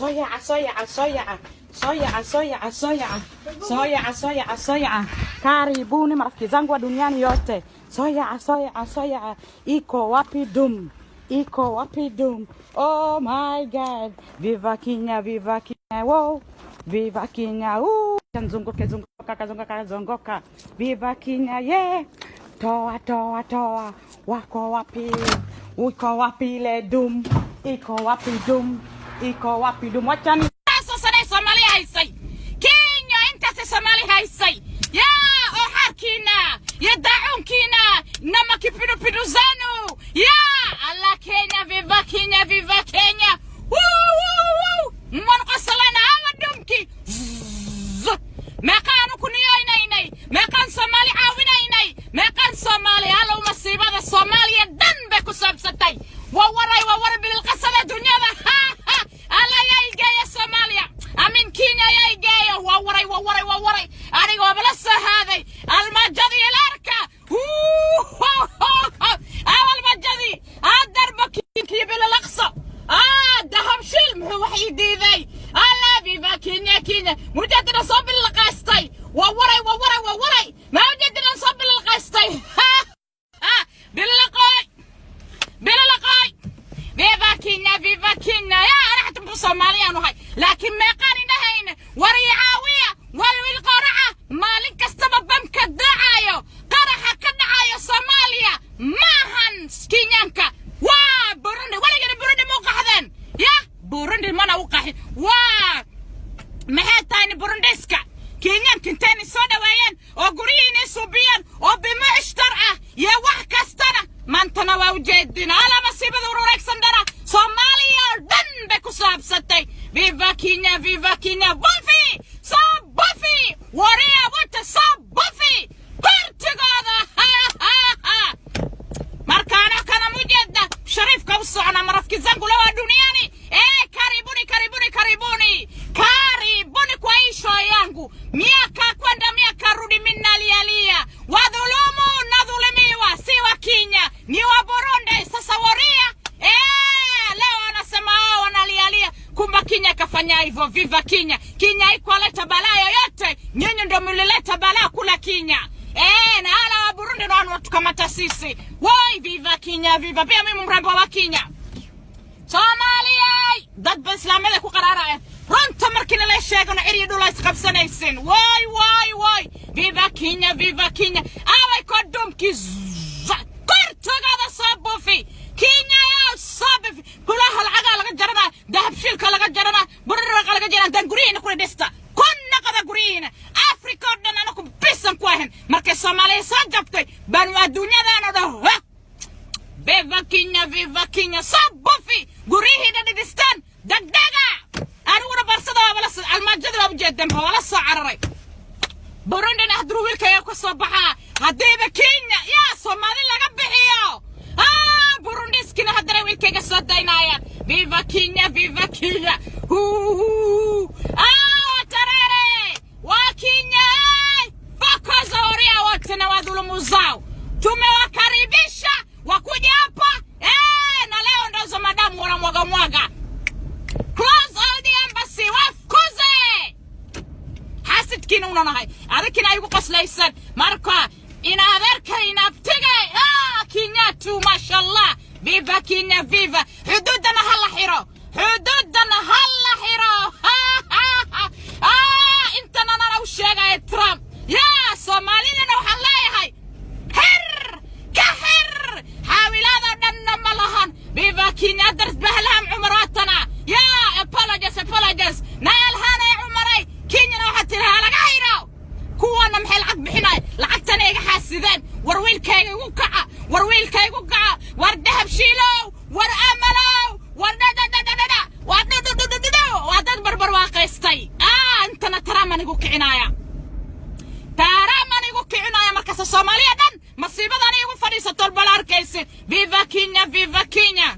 Soo yaaca, soo yaaca, soo yaaca, soo yaaca, soo yaaca, soo yaaca, soo yaaca, soo yaaca, soo yaaca. Karibuni marafiki zangu wa duniani yote. Soo yaaca, soo yaaca, soo yaaca. Iko wapi dum? Iko wapi dum? Oh my God. Viva Kenya, viva Kenya. Wow. Viva Kenya. Ooh. Zunguke, zunguka, kazunguka, zunguka. Viva Kenya, yeah. Toa, toa, toa. Wako wapi? Uko wapi ile dum? Iko wapi dum? Iko wapi dum? Wachani Soo sanay Soomaali haysay. Kenya intaasay Soomaali haysay, yaa oo xaarkiina iyo daacuunkiina nama kipindupindu zenu. Ya Allah, Kenya, viva Kenya, viva Kenya. Wuu, wuu, wuu. Waan qosolana awa dhumki. Meeqaanu ku niyeynaynay, meeqaan Soomaali caawinaynay, meeqaan Soomaali. Allow, masiibada Soomaaliya dhan bay ku saabsatay. Waa waray, waa waray, bililqasada dunyada. Alla yaa igeeya Soomaaliya, amin, Kenya yaa igeeya. Waa waray, waa waray, waa waray. Aniga waaba la soo haaday almaajadii ilaarka, almaajadii adarba kiyo bililaqso. Dahabshiil muxuu wax ii diiday? Alla, viva Kenya, Kenya. Mujadina soo bililqaystay. Waa waray, waa waray, waa waray. Mujadina soo bililqaystay. Bililaqooy, bililaqooy. Viva Kenya, viva Kenya. Yaa ana xataa muxuu Soomaaliyaanu ahay, laakiin meeqaan indhahayna war ii caawiya. War wiil qoraca maalin kastaba bamka dhacayo, qaraxa ka dhacayo Soomaaliya maahan Kenyaanka, waa Burundi. Weligana Burundi ma u qaxdeen? Ya Burundi mana u qaxin. Waa maxay tahay Burundiska? Kenyaanka intayna soo dhaweeyeen oo guryihiina suubiyeen oo bimo ishtar ah iyo wax kastana maantana waa ujeedin. Ala, masiibada urureegsan dhana Soomaaliya oo dhan bay ku saabsatay. Viva Kenya, viva Kenya. Bufi soo bufi, wariya wata soo bufi kortigooda. Markaana kana mujeeda shariifka u socna, marafiki zangu la duniani. Eh, karibuni, karibuni, karibuni, karibuni kwa hii show yangu. Miaka kwenda miaka rudi, minalialia wadhulumu na dhulumiwa, si wa Kenya, ni wa Burundi. Sasa waria, eh, leo wanasema wao wanalialia, kumba Kenya kafanya hivyo. Viva Kenya! Kenya haikuwaleta balaa yoyote, nyinyi ndio mlileta balaa kula Kenya. Eh, na hala wa Burundi ndio wanatukamata sisi. Woi, viva Kenya, viva. Pia mimi mrembo wa Kenya. Soomaaliya dad ba islaamada ku qaraaraya. Runta markii nala sheegano, cirya dhul is qabsanaysin. Woi, woi, woi. Viva Kenya, viva Kenya. Away kodumki kortagada soo buufi. Kenya yaa soo buufi. Kulaha lacagaa laga jaranaa, Dahabshiilka laga jaranaa, burraqa laga jaranaa, dan guryihiina kula dhista. Ku naqada guryihiina. Afrika oo dhan anaku bisan ku ahayn. Markay Soomaaliya soo jabtay, baanu adduunyadaan oo dhan. Viva Kenya, viva Kenya. Soo buufi. Guryihiina dhidhistaan. Degdega. Aniguna barsada waaba la almaajada waa ujeedeen, waa la soo cararay. Burundina hadduu wiilkaya ka soo baxaa, haddiiba Kenya yaa Soomaali laga bixiyo, Burundiskina haddana wiilkayga soo daynayaan. Viva Kenya, viva Kenya. Huu tarere wa Kenya, fokoza waria wote na wadhulumu zao. Tumewakaribisha wakuja hapa, eh, na leo ndozo madamu wanamwaga mwaga. Close all the embassy, wafukuze. Xaasidkiina unanahay, adagkiina ay ugu qoslaysan. Marka ina adeerkayna abtigay, Kenyatu, maasha Allah. Viva Kenya, viva. Xuduuddana ha la xiro, xuduuddana ha la xiro. Intana nana u sheegaya Trump. Yaa Soomaalidana waxaan leeyahay, xir ka xir xaawilaadoo dhanna ma lahan. Viva Kenya. Daris bahlaham cumaraatana yaa apologies, apologies naalhanay cumaray. Kenyana waxaad tihi laga xiro kuwana. Maxay lacag bixinaya? Lacagtana iga xaasideen. War wiilkayga igu kaca, war wiilkayga igu kaca, war Dahab Shiilow, war Amalow, war dhadhadhadhadha, waa dhudhudhudhudhu, waa dad barbarwaaqaystay. Intana Taraaman igu kicinaya, Taraaman igu kicinaya. Markaasa Soomaaliya dhan masiibadani igu fadhiisato bal arkaysid. Viva Kenya, viva Kenya,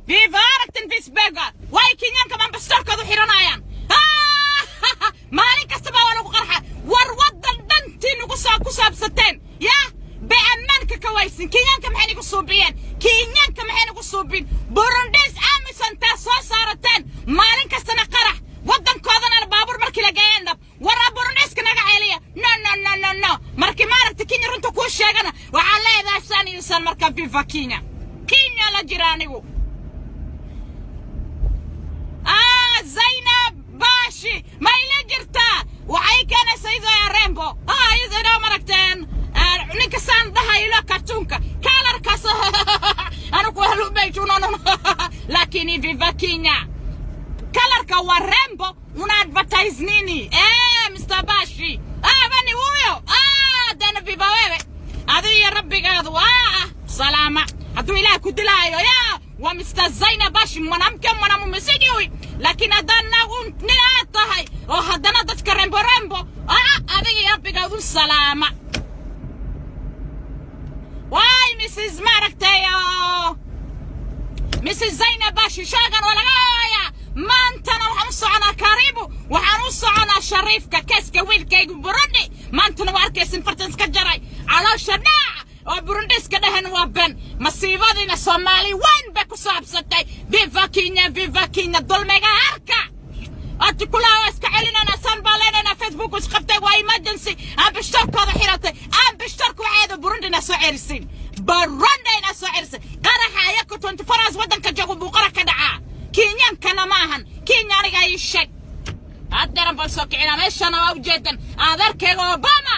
viva. Aragtin Fisberga way Kenyaanka ambassadorkoodu xiranayaan. Maalin kastaba waa lagu qarxa. War waddan dhantii nagu soo ku saabsateen yaa bay ammaanka ka waysin. Kenyaanka maxay nagu suubiyeen? Kenyaanka maxay nagu suubin? Burundis Kenya. Kenya la jira anigu. Ah, Zainab Bashi, ma ila jirtaa? Waxay keenaysaa iyadoo rainbow. Ah, iyadoo maragteen ninka saan dhahaylo kartuunka kalarkaas anigu halubayjuno, lakini viva Kenya. Kalarka wa rainbow una advertise nini? Eh, Mr. Bashi, ah, bani huyo. Ah, then viva wewe, adiga rabbigaadu. Ah, salaama. Hadduu Ilaah ku dilaayo ya waa Mr. Zainab Bashi, mwanamke, mwanamume, sijui, laakiin haddaan nagu nin aad tahay oo haddana dadka rainbow rainbow, ah, adiga rabbigaadu salaama. Waay, Mrs. maaragtay oo Mrs. Zainab Bashi, sheegan waa laga haayaa. Maantana waxaan u soconaa, karibu, waxaan u soconaa shariifka keeska wiilkaygu Burundi. Maantana waa arkaysin fartan iska jaray caloosha dhaac oo Burundi iska dhehen. Waa ben. Masiibadiina Soomaali weyn bay ku saabsatay. Viva Kenya, viva Kenya. Dulmiga arka artikulaha waa iska celinayna, saan baa leenayna. Facebook isqabtay, waa emergency. Aan bishtarkooda xiratay, aan bishtarku waxeeda Burundina soo cerisin, Burundina soo cerisin. Qaraxa ayaka 24 hours waddanka joogo buu qarax ka dhacaa. Kenyankana ma ahan Kenya. Aniga ii sheeg, haddeeran baan soo kicinaa. Meeshana waa ujeedan adeerkayga Obama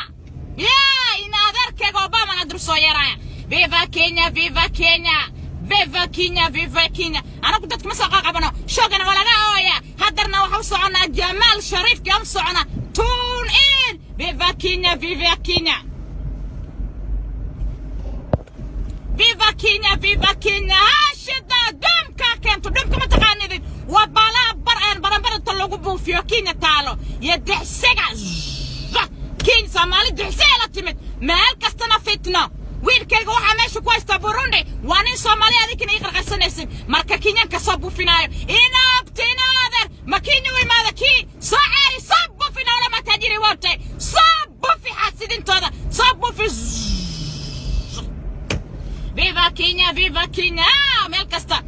ya ina adeerkayga Obama na dur soo yaraya. Viva Kenya, viva Kenya, viva Kenya, viva Kenya. Anagu dadka ma soo qaqabano, shoogana waa laga ooya. Haddarna waxaa u soconaa Jamaal Shariifki aan u soconaa. Tune in. Viva Kenya, viva Kenya, viva Kenya, viva Kenya. Hashida dhumka keento. Dhumka ma taqaanidin? Waa baalaha bar aan baranbaranta lagu buufiyo Kenya taalo iyo dixsiga Kenya. Soomaali dixsiga la timid, meel kastana fitno. Wiilkayga waxaa meesha ku haysta Burundi waa nin Soomaali, adinkina ii qarqarsanaysin. Marka Kenyanka soo buufinaayo, inaabtinaader ma Kenya u imaada kii soo ceeri, soo buufina ulama taajiri wote, soo buufi xaasidintooda, soo buufi. Viva Kenya, viva Kenya. Ah, meel kasta.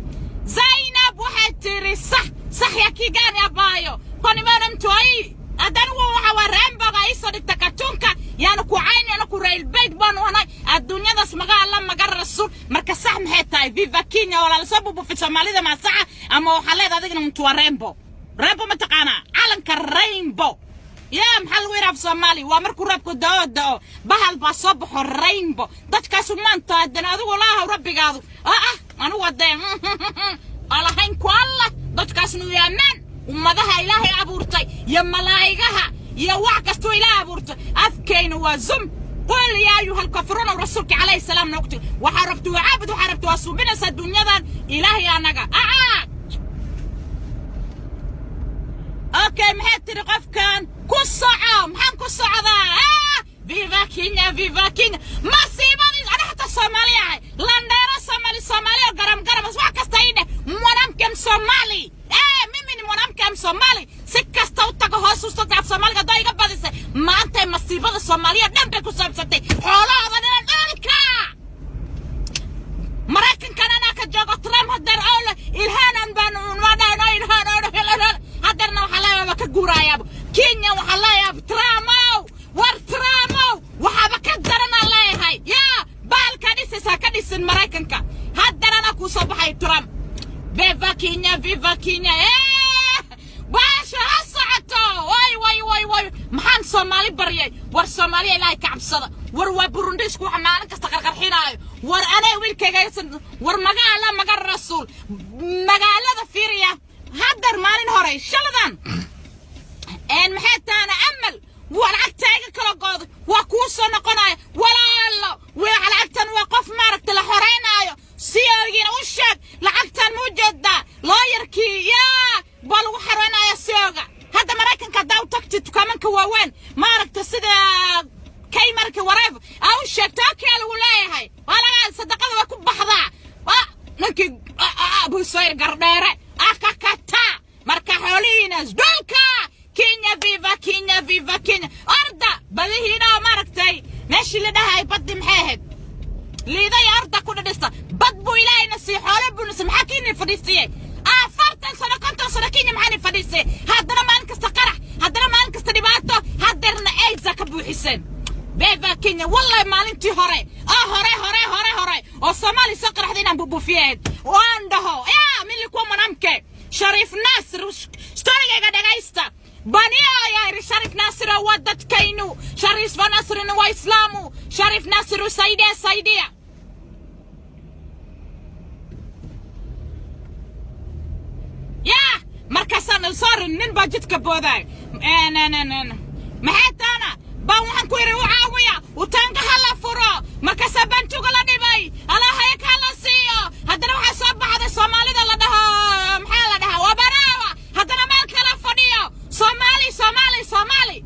Zainab waxay tiri sax sax ya kigani abaayo kwani maana mtu ai haddana waxa waa rainbowga iisoo dhigta kartuunka. Yaanu ku cayn, yaanu ku railbayd baanu hanay adduunyadaas, maga Alla, maga rasuul. Marka sax maxay tahay? Viva Kenya. Walaala, soo bubufi Soomaalida maa saxa ama waxaa leedahay adigna mtu waa rainbow? Rainbow ma taqaanaa? Calanka rainbow yaa maxaa lagu yidhaha af Soomaali? Waa markuu roobku da'o da'o, bahal baa soo baxo, rainbow. Dadkaasu maanta haddana adigu laahaw rabbigaadu. Ah, anigu hadee alahayn ku Allah, dadkaasnu yaamaan ummadaha Ilaahay abuurtay iyo malaa'igaha iyo wax kastuu Ilaah abuurtay. Afkayna waa zum. Qul yaa ayuha alkaafiruun, rasuulka calayhi salaam noogti. Waxaa rabti waa caabud, waxaa rabti waa suubinaysaa dunyadan Ilaahay anaga aa. Okay, maxay tiri qofkan? Ku soco. Maxaan ku socdaa? Ah, viva Kenya, viva Kenya. Masiibadii ana xataa Soomaali ahay, landheero Soomaali, Soomaali oo garam garam, wax kasta ii dheh. Mwanamke Msomali, eh, mimi ni mwanamke Msomali. Si kasta u tago, hoos u soo af Soomaaliga hadoo iga badisay. Maanta masiibada Soomaaliya dhan bay ku saabsatay, xoolahooda dhinan dhulka. Maraykankan anaa ka joogo. Trump hadeer oo leh Ilhaanan baan wadhaano Ilhaan oo hadeerna waxaa leeyahay ka guuraayaaba Kenya. Waxaa leeyahay Trumow, war Trumow, waxaaba ka daranaa leeyahay yaa baalka dhisaysaa ka dhisin Maraykanka. Haddana anaa kuu soo baxay, Trump. Viva Kenya, viva Kenya. Eh, baasha ha socoto. Way way way way, maxaan Soomaali baryay? War Soomaaliya, Ilaahay ka cabsada. War waa Burundiisku waxa maalin kasta qarqarxinaayo. War anay wiilkayga, war magaala, maga rasuul, magaalada fiiriya. Haddar maalin hore shaladan een maxay taana amal waa lacagta iga kala gooday, waa kuu soo noqonaya walaalo. Waa lacagtan, waa qof maaragta la xoreynaayo. Siyoogiina u sheeg lacagtan ma ujeedaa looyarkii yaa baa lagu xareynaya siyooga. Hadda Maraykanka haddaa u tagtid dukaamanka waaweyn, maaragta, sida Kmartka, whatever, aa u sheegto, okay lagu leeyahay. Waa laga sadaqada waa ku baxdaa. Waa ninkii busoyr gardheere akakata. Marka xoolihiinas dhulka. Kenya, viva Kenya, viva Kenya. Orda badihiina maaragtay meeshii la dhahay baddi maxay ahayd, liiday arda ku dhadhista. Bad buu Ilaahayna siiye, xoolo buu na siiye. Maxaa Kenya fadhiistiyey 40 sano, 50 sano? Kenya maxaana fadhiistay? Haddana maalin kasta qarax, haddana maalin kasta dhibaato, haddeerna aidsa ka buuxiseen. Viva Kenya. Wallahi maalintii hore oo hore hore hore hore oo Oo Soomaali soo qaraxday inaan bubuufiyeed oo aan dhaho ya nilikuwa mwanamke. Shariif Nasir, storygayga dhagaysta. Baniyo ayaa iri, Shariif Nasir waa dadkaynu, Shariif Nasirna waa Islaamu, Shariif Nasir saidia, saidia. Ya markaasaan, sorry, nin baa jidka boodaay. Maxay taana baan waxaan ku yidhi u caawiya utaanka ha la furo. Markaasaa bantuga la dhibay, alahayag ha la siiyo. Haddana waxaa soo baxday Soomaalida la dhaho, maxaa la dhahaa, waa baraawa. Haddana meel kala fadhiyo Soomaali, Soomaali, Soomaali.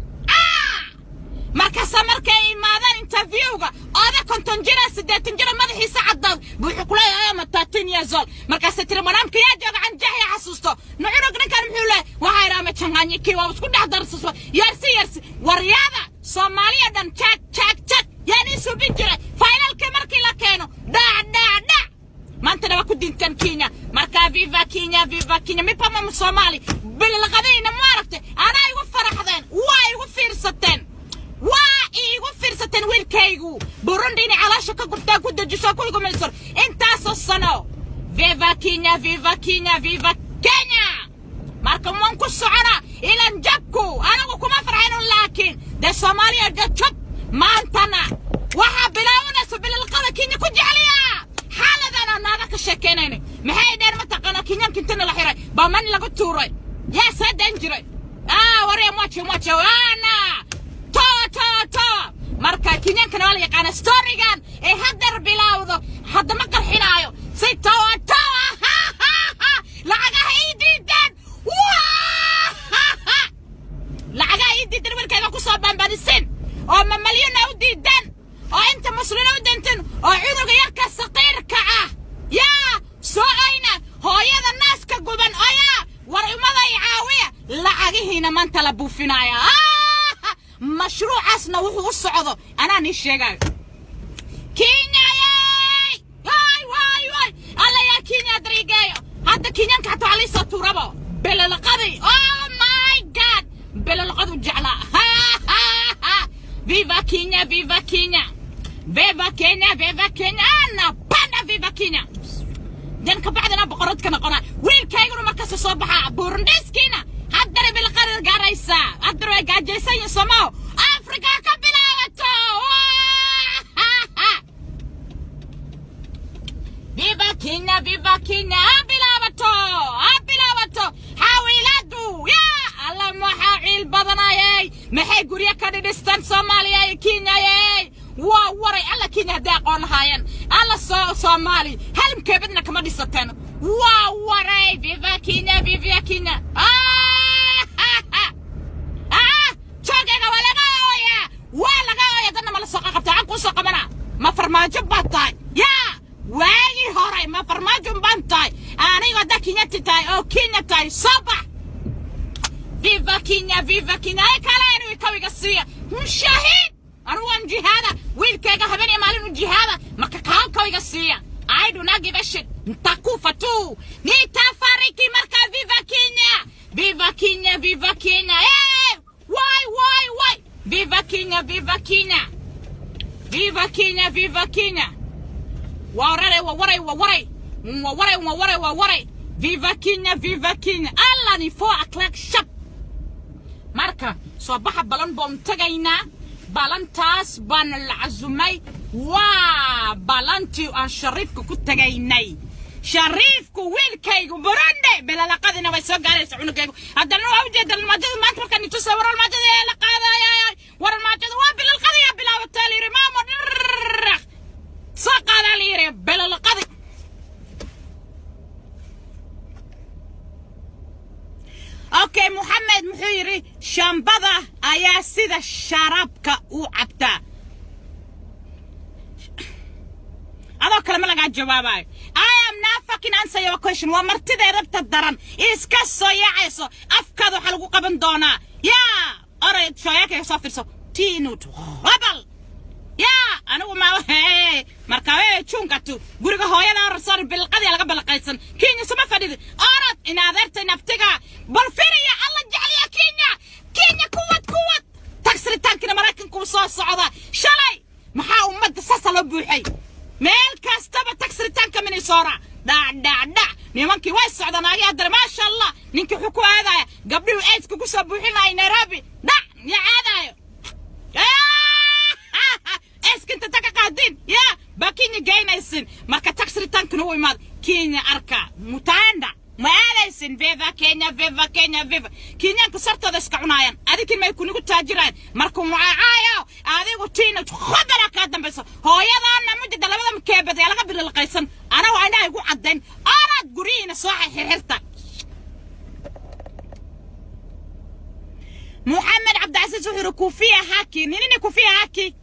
Markaasa markay imaadaan interviewga, oda 50 jira, 80 jira, madaxiisa caddaad buu wuxuu kuleeyahay ama 13 years old. Markaasay tiri, manaamka yaa jooga canjaxya xasuusto nucunug ninkan muxuu leeyahay? Waxaa idhi ama changanyiki waa isku dhex darsaso, yarsi yarsi. Waryada Soomaaliya dhan jaag jaag jaag yaan ii subin jiray. Finalka markii la keeno, dhac dhac dhac. Maantana waa ku dintan Kenya. Marka viva Kenya, viva Kenya. Mipama Soomaali bililqadayna ma aragtay? Anaa igu faraxdeen, waa igu fiirsateen, waa iigu fiirsateen. Wiilkaygu Burundi inay calaasha ka gurtaa, ku dejiso, ku igumaysor intaasoo sano. Viva Kenya, viva Kenya, viva Kenya. Marka waan ku socona ilan jabku anigu kuma farxayno, laakiin dee Soomaaliya jab maantana waxaa bilaabanaysa bililqada Kenya ku jecliya. Xaaladana naaga ka sheekeynayna maxay dheen? Mataqaana, Kenyaanka intana la xiray baa man lagu tuuray, yaa soo dan jiray. Waree mwache mwache ana toa toa toa. Marka Kenyaankana waa la yaqaana storygan ee haddar bilowdo. Hadda ma qarxinaayo si toa toa lacagaha ii diideen, lacagaha ii diideen, wiilkayga ku soo baanbaanisin oo mamalyuna u diideen oo inta muslina u dintin oo cunuga yarka saqiirka ah yaa soo ayna hooyada naaska guban oyaa war umada i caawiya. Lacagihiina maanta la buufinaya. Mashruucaasna wuxuu u socdo anaa nii sheegayo. Kenya yey, waay waay waay, alla yaa Kenya dariigeeyo. Hadda Kenyanka xataa waxaa liisoo tuurabo belelqadi. Oh my God, belelqadu jeclaa. Viva Kenya, viva Kenya, viva Kenya, viva Kenya. Anapenda viva Kenya. Dan ka bacdina boqorad ka noqonaa wiilkayguna markasta soo baxaa. Burundiskiina haddana bilqarir gaaraysaa, haddana way gaajaysan yihiin. Somaw Afrika ka bilaabato. Viva Kenya, viva Kenya. Ha bilaabato, ha bilaabato xaawilaadu. Ya alla, maxaa ciil badanayay? Maxay guryo ka dhidhistaan Soomaaliya iyo Kenya? Yey, waa waray. Alla, Kenya hadday aqoon lahaayeen, alla soo Soomaali halmkeebadna kama dhisateen. Waa waray. Viva Kenya, viva Kenya. Joogayga waa laga ooyaa, waa laga ooya. Dadna ma la soo qabta aan kuu soo qabana. Ma farmaajo baad tahay? Yaa waagii hore ma farmaajo baan tahay anigo? Haddaa Kenyati tahay oo Kenya tahay, soo bax. Viva Kenya, viva Kenya. Ay kale inuu kawiga siiya mushahiid. Anigu waan jihaada, wiilkayga habeen iyo maalin u jihaada. Marka kaa kawiga siiya, I do not give a shit. Nitakufa tu, nitafariki. Marka viva Kenya, viva Kenya, viva Kenya. Hey, why why why? Viva Kenya, viva Kenya, viva Kenya, viva Kenya. Waa waray, waa waray, waa waray, waa waray, waa waray, waa waray. Viva Kenya, viva Kenya. Alla ni 4 o'clock sharp. Marka soo baxa, balan baan tagaynaa. Balantaas baana la casumay, waa balantii aan Shariifka ku tagaynay. Shariifku wiilkaygu Burundi belalaqadina way soo gaaraysa cunugaygu. Haddana waa ujeeda almaajada maanta markaan itusa war almaajada ee la qaadaya. War almaajada waa bilalqadaya bilaabataa la yidhi, maamo dhirr soo qaadaa la yidhi belalaqadi. Okay, Moxamed muxuu yidhi? Shambada ayaa sida sharaabka u cabtaa. Adoo kale ma lagaa jawaabayo. I am not fucking answer your question. Waa martida rabta daran iska soo yaacayso. Afkaada waxaa lagu qaban doonaa. Yaa oray shooyaakayga soo fiirso tiinut rabal. Yaa anigu ma hee marka wee junkatu guriga hooyada orsan bilqadii laga balaqaysan. Kenya suma fadhidi orod in adeerta naftiga bal firaya. Alla jecliya Kenya, Kenya kuwad kuwad tagsritaankina Maraykanku soo socda. Shalay maxaa ummadda saasa loo buuxay meel kastaba? Nimankii way socdaan agi haddana, maasha Allah. Ninkii wuxuu ku aadaya gabdhihii aidska ku soo buuxinaya Nairobi. Dhac ya aadayo aids inta ta ka qaadin ya baa Kenya geynaysin. Marka tax returnkana u imaad Kenya arka mutaanda ma aadaysin. Viva Kenya, viva Kenya, viva! Kenyaanku sartooda iska cunaayaan, adikin may kunigu taajiraan. Markuu mucaacaayo adigu tiina khobara kaa dambayso. Hooyadaana mujida labada makeebad ee laga bililqaysan ana waa indhaha igu caddayn. Onaad guryihiina soo xirxirta. Muxamed Cabdicasiis wuxuu yidhi kufia haki ni nini? Kufia haki.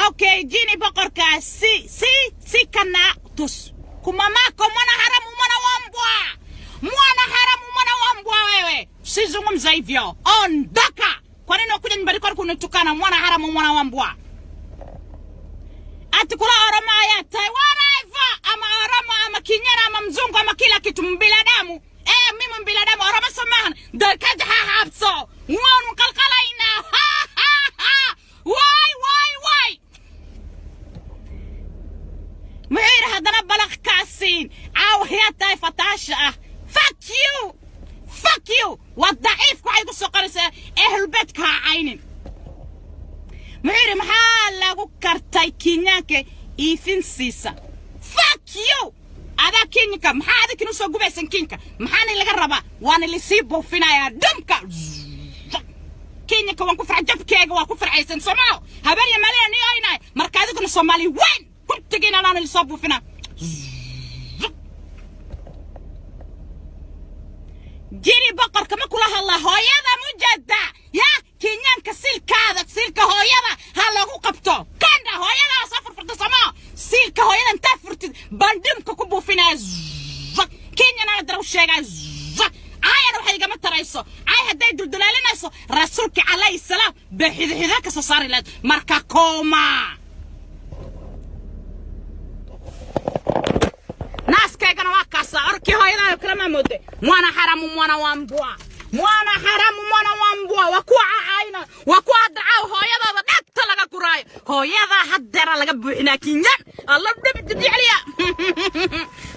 Okay, jini boqorka si si si kana tus kumamako. Mwana haramu, mwana wa mbwa, mwana haramu, mwana wa mbwa wewe, usizungumza hivyo, ondoka. Kwa nini wakuja nyumbani kwako kunitukana? Mwana haramu, mwana wa mbwa. Ati kula Oromo ayaa tahay, whatever, ama Oromo ama Kinyana ama mzungu ama kila kitu, mbinadamu. Eh, mimi mbinadamu. Oromo samahan dalkaja ha habso waanu qalqalaynaa. Ha ha ha, waay waay waay. Muxuu yidhi haddana? Balaq kaasiin caawayaa tahay fataasha ah. Fuck you, fuck you. Waa daciifka waxay ku soo qoraysaa ehlulbeedka ha caynin. Muxuu yidhi? Maxaa lagu kartay Kenyaanka iifinsiisa? Fuck you. Adaa Kenyanka maxaa adinkin usoo gubaysan? Kenyanka maxaana laga rabaa? Waana lisii buufinayaa dhumka Kenyanka. Waan ku farxa, jabkeega waa ku farxaysan. Somaal habeen iyo maalina ni oynahay. Marka adiguna Soomaali weyn kurtigiina laana lisoo buufinaa. Jiri boqorka ma kula hadlaa? Hooyada mujada ya Kenyaanka silkaada, silka hooyada ha lagu qabto kanda. Hooyada soo furfurta somaa, silka hooyada intaa furtid bandhimka ku buufinaya. Kenyana dara u sheegaa, caayana waxay igama tarayso. Caay hadday duldulaalinayso, rasuulka calayhi salaam bay xidixida ka soo saari lahayd. Marka kooma naaskaygana waa kaasa orkii hooyadayo kala maamoode. Mwana haramu, mwana wa mbwa, mwana haramu, mwana wa mbwa. Waa kuwa cacaayna, waa kuwa hadda caaw hooyadooda dhagta laga guraayo. Hooyadaa haddeera laga buuxinaa. Kinyan alla dhib jecliya,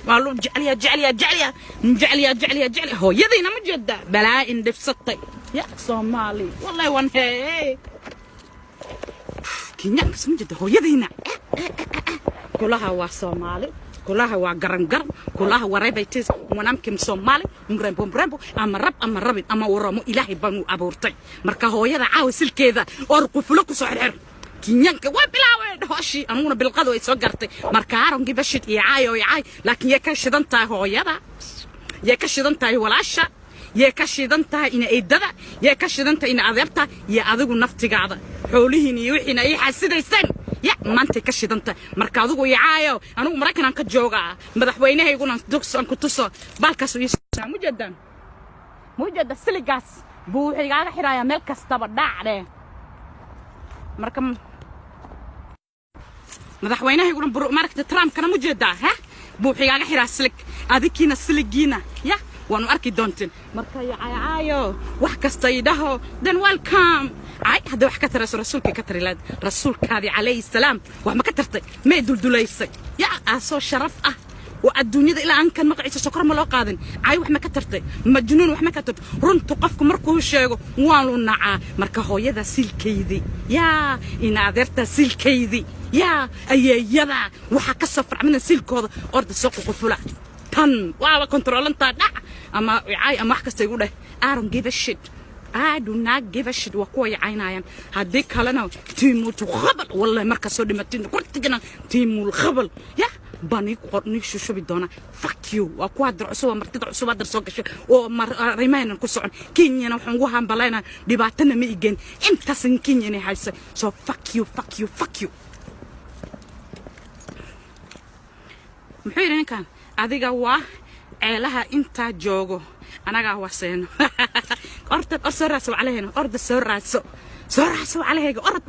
waa lu jecliya, jecliya, jecliya, jecliya, jecliya, jecliya. Hooyadiina ma jeeda balaa indhifsatay ya Soomaali. Wallahi wan hee Kenyaankas ma jeeda hooyadiina. Kulaha waa Soomaali, kulaha waa garan garan, kulaha warebaytis mwanamke Msomali mrembo mrembo, ama rab ama rabin ama Oromo, Ilaahay baanu abuurtay. Marka hooyada caawa silkeeda or qufulo kusoo xirxir. Kenyaanka waa bilaaween hooshii, anuguna bilqadu ay soo gartay. Marka I don't give a shit. Iyo caay oo caay, laakiin yay ka shidan tahay hooyada, yay ka shidan tahay walaasha, yay ka shidan tahay ina eedada, yay ka shidan tahay ina adeerta iyo adigu naftigaada, xoolihiin iyo wixiina ay xasidayseen ya maantay ka shidan tahay. Marka adigu icaayo, anigu Maraykanaan ka joogaa. Madaxweynahayguna dugsan ku tuso baalkaas ii mujadan mujada siligaas buu wuxuu igaaga xirayaa meel kastaba dhacdhe. Marka madaxweynahayguna maaragta Trumpkana mujeedaa ha buu wuxuu igaaga xiraa silig. Adikiina siligiina ya waanu arki doonteen. Marka caycaayo wax kasta idhaho, then welcome. Cay hadday wax ka tarayso, rasuulkay ka tari lahayd. Rasuulkaadii calayhi salaam wax ma ka tartay? May duldulaysay ya aasoo sharaf ah oo adduunyada ilaa aan kan magaciisa sokor ma loo qaadin. Cay wax ma ka tartay? Majnuun wax ma ka tartay? Runtu qofku markuu sheego waanu nacaa. Marka hooyada silkaydii yaa ina adeerta silkaydii yaa ayeeyada waxaa ka soo farcmina silkooda orda soo ququfula. Tan waaba kontroolantaa dhac ama cay ama wax kasta igu dheh. I don't give a shit. I do not give a shit. Waa kuwa yacaynayaan haddii kalena tiimutu khabal. Wallahi markaa soo dhimatin kurtigana tiimul khabal ya baa nii qor nii shushubi doona. Fuck you. Waa kuwa hadda cusub oo martida cusub hadda soo gashay oo arrimaheenan ku socon. Kenyana waxaan ugu hambalaynaa dhibaatana ma igeen intaasan Kenya inay haysa. So fuck you, fuck you, fuck you. Muxuu yidhi ninkan? Adiga waa ceelaha intaa joogo anagaa waseeno. Orda or soo raadso calehena, orda soo raadso, soo raadso calehayga. Orod,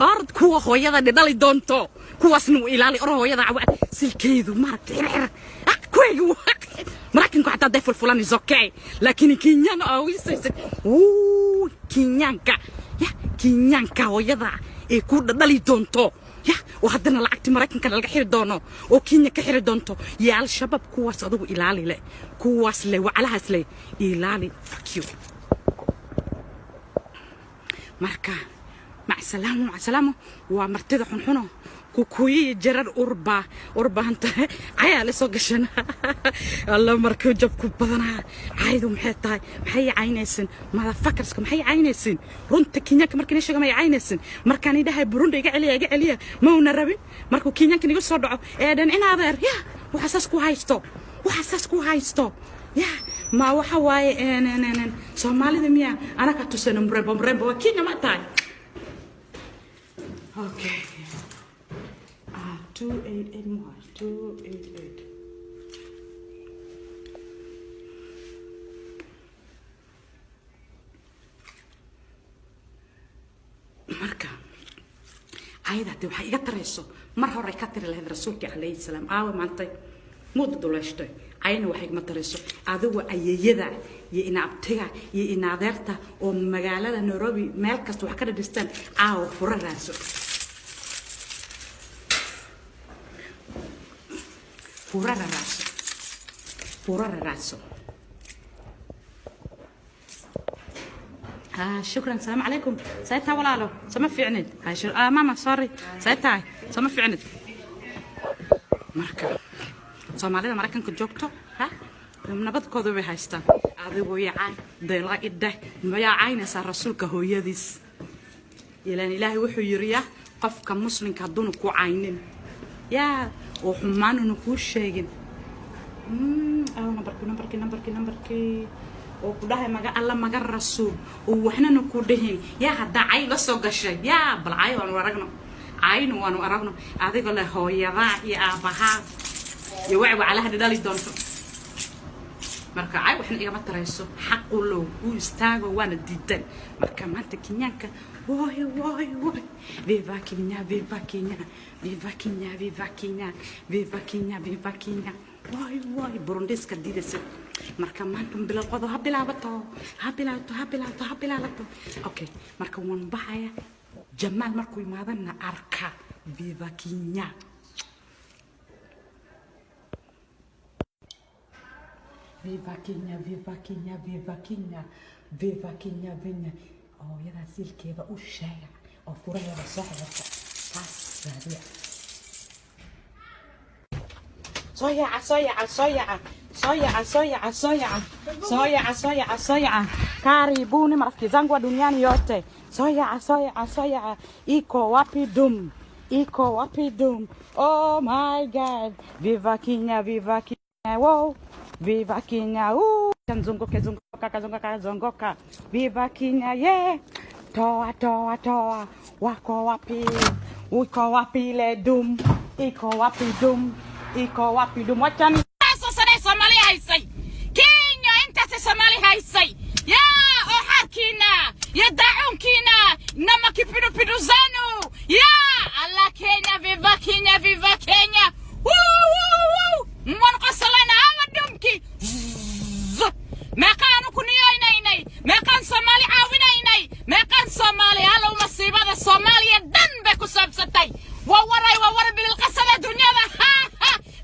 orod, kuwa hooyada dhidhali doonto kuwaasna u ilaali. Or hooyada cawa silkeedu maaragta xirxir kuwayga. Maraykanku xataa hadday fulfulan is okay, laakiin Kenyaan oogisaysa. Kenyaanka ya Kenyaanka hooyada ee ku dhadhali doonto. Ya oo haddana lacagtii Maraykanka laga xiri doono oo Kenya ka xiri doonto iyo Al-Shabaab. Kuwaas adugu ilaali leh, kuwaas leh, wacalahaas leh ilaali. Fuck you. Marka macsalaamo, macsalaamo. Waa martida xunxuno, kukuyiyo jarar urba urbahanta cayaa la soo gashan. Alla, markuu jabku badanaa caydu maxay tahay? Maxay caynaysin motherfuckerska? Maxay caynaysin? Runta Kenyaanka markaan sheego may caynaysin. Markaan idhahay Burundi iga celiya, iga celiya, ma una rabin. Markuu Kenyaanka iga soo dhaco ee dhan in adeer ya waxa saas ku haysto, waxa saas ku haysto ya ma waxa waaye Soomaalida miya anaka tusana mrembo mrembo waa Kenya ma tahay? Okay. Ah, 288 more. 288. Marka ayada hadee waxay iga tarayso mar hore ka tiri lahayd Rasuulkii calayhi salaam. Aawe maantay muuda duleyshtay? Ayna waxay igama tarayso. Adigu ayeeyada iyo inaabtiga iyo inaadeerta oo magaalada Nairobi meel kasta wax ka dhadhistaan, caawa fura raadso, fura raadso, fura raadso. آه شكرا، السلام عليكم. سايتها ولا سما في عند هاي شو؟ آه ماما، sorry. سايتها سما في عند. Marka Soomaalida Maraykanka joogto ha nabadkooda bay haystaan. Adigu yacaa dayla idheh, mayaa caynaysaa Rasuulka hooyadiis? Ilaan Ilaahay wuxuu yiri ya qofka muslimka hadduuna ku caynin yaa oo xumaanuna kuu sheegin. Aw nambarkii, nambarkii, nambarkii, nambarkii oo ku dhahay maga Alla, maga Rasuul oo waxnana ku dhihin yaa haddaa cay la soo gashay yaa bal cay waanu aragno, caynu waanu aragno. Adigoo leh hooyadaa iyo aabbahaa iyo wacwacalaha dhali doonto. Marka cay waxna igama tarayso. Xaqu low u istaago waana diidan. Marka maanta Kenyaanka, woy woy woy, viva Kenya, viva Kenya, viva Kenya, viva Kenya, viva Kenya, viva Kenya, woy woy. Burundiska diidaysa. Marka maanta bilaqodo ha bilaabato, ha bilaabato, ha bilaabato, ha bilaabato. Okay, marka waan baxaya. Jamaal markuu imaadana arka. Viva Kenya, viva Kenya, viva Kenya, viva Kenya, viva Kenya, vinya hooyadaa silkeeda u sheega oo furaheeda soo xirata, taas raadiya. Soo yaaca, soo yaaca, soo yaaca, soo yaaca, soo yaaca, soo yaaca, soo yaaca, soo yaaca, soo yaaca. Karibuni marafiki zangu wa duniani yote. Soo yaaca, soo yaaca, soo yaaca. Iko wapi dum? Iko wapi dum? Oh my God, viva Kenya, viva Kenya, wow, viva Kenya. Zunguke, zunguka, kazunguka, zunguka. Viva Kenya, yeah. Toa, toa, toa. Wako wapi? Uko wapi le dum? Iko wapi dum? Iko wapi dum? Wachani Intaasoo sanay Soomaali haysay Kenya, intaasay Soomaali haysay yaa oo xaarkiina iyo daacuunkiina nama kipindupindu zenu yaa alla. Kenya, viva Kenya, viva Kenya. Wuu, wuu, wuu. Waan qosolana awa dhumki. Meeqaanu ku niyoynaynay? Meeqaan Soomaali caawinaynay? Meeqaan Soomaali? Allow, masiibada Soomaaliya dhan bay ku saabsatay. Waa waray, waa waray, bililqasada dunyada.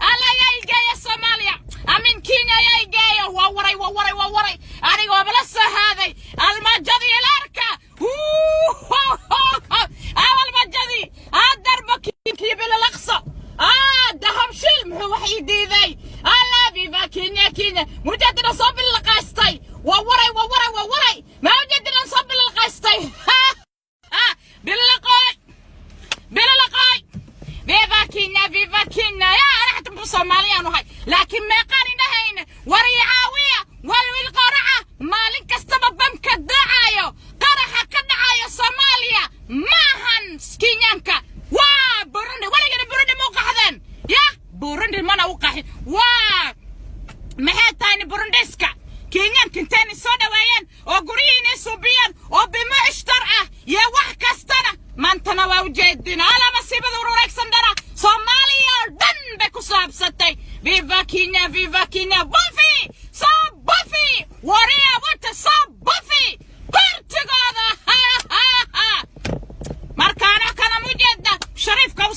Alla yaa igeeya Soomaaliya, amin, Kenya yaa igeeya. Waa waray, waa waray, waa waray. Aniga waaba la soo haaday almaajadii ilaarka, almaajadii adarba kii bilalaqso Dahabshiil muxuu wax ii diiday? Alla, viva Kenya, Kenya. Mujadina soo bililqaystay. Waa waray, waa waray, waa waray. Mujadina soo bililqaystay. Bililqoy, bililqoy. Viva Kenya, viva Kenya. Yaa ana xataa muxuu Soomaaliyaan uhay, laakiin meeqaan indhahayn war ii caawiya. War wiil qoraca maalin kastaba bamka dhacayo, qaraxa ka dhacayo Soomaaliya maahan Kenyaanka, waa Burundi. Weligana Burundi ma u qaxdeen? Ya Burundi mana u qaxin. Waa maxay tahay Burundiska? Kenyaanka intayna soo dhaweeyeen oo guryihiina suubiyeen oo bimo ishtar ah iyo wax kastana maantana waa ujeedin. Ala, masiibada urureegsan dhana Soomaaliya oo dhan bay ku saabsatay. Viva Kenya, viva Kenya. Bufi soo bufi, wariya wata soo bufi kortigooda. Markaana kana mujeeda shariifka u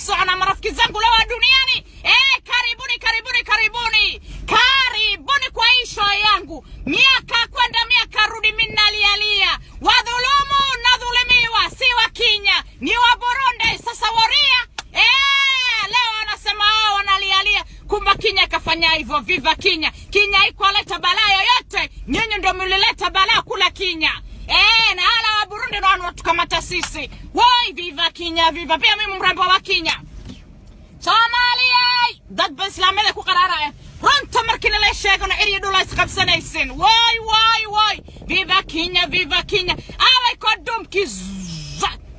Yangu miaka kwenda miaka rudi, minalialia wadhulumu nadhulumiwa, si wa Kenya ni wa Burundi. Sasa waria leo wanasema wao wanalialia, kumbe Kenya ikafanya hivyo. Viva Kenya! Kenya haikuwaleta balaa yoyote, nyinyi ndio mlileta balaa kula Kenya. Na hala wa Burundi ndio wanatukamata sisi. Woi, viva Kenya, viva! Pia mimi mrembo wa Kenya. Soomaaliya, dad ba islaamada ku qaraaraya. Runta markii nala sheegano, cirya dhula isqabsanaysin. Way, way, way! Viva Kenya, viva Kenya! Aaway kodumkii?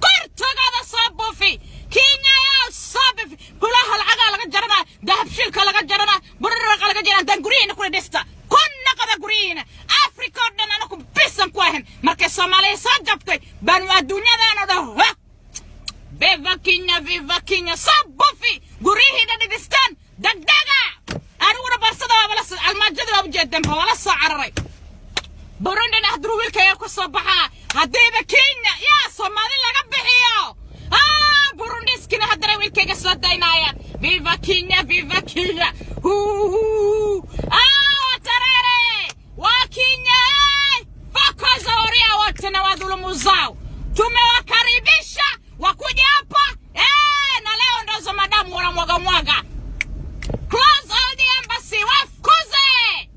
Kortagada soo buufi. Kenya yaa soo buufi. Kulaha lacagaa laga jaranaa, Dahabshiilka laga jaranaa, buraraqa laga jaranaa. Dan guryihiina kula dhista, ku naqada guryihiina. Afrika oo dhan anaku bisan ku ahayn. Markay Soomaaliya soo jabtay baanu adduunyadaan oo dhan. Viva Kenya, viva Kenya! Soo buufi guryihiina, dhidhistaan degdega. Aniguna barsada waaba la almaajada waa ujeedanba, waa la soo cararay. Burundina hadduu wiilkaya ku soo baxaa, haddiiba Kenya yaa Soomaali laga bixiyo, Burundiskina haddana wiilkayga soo daynaayaan. Viva Kenya, viva Kenya! Hu tarere wa Kenya fakoza waria wote na wadhulumu zao, tumewakaribisha wakuja hapa na leo ndozo madamu wanamwaga mwaga. Close all the embassy, wafukuze.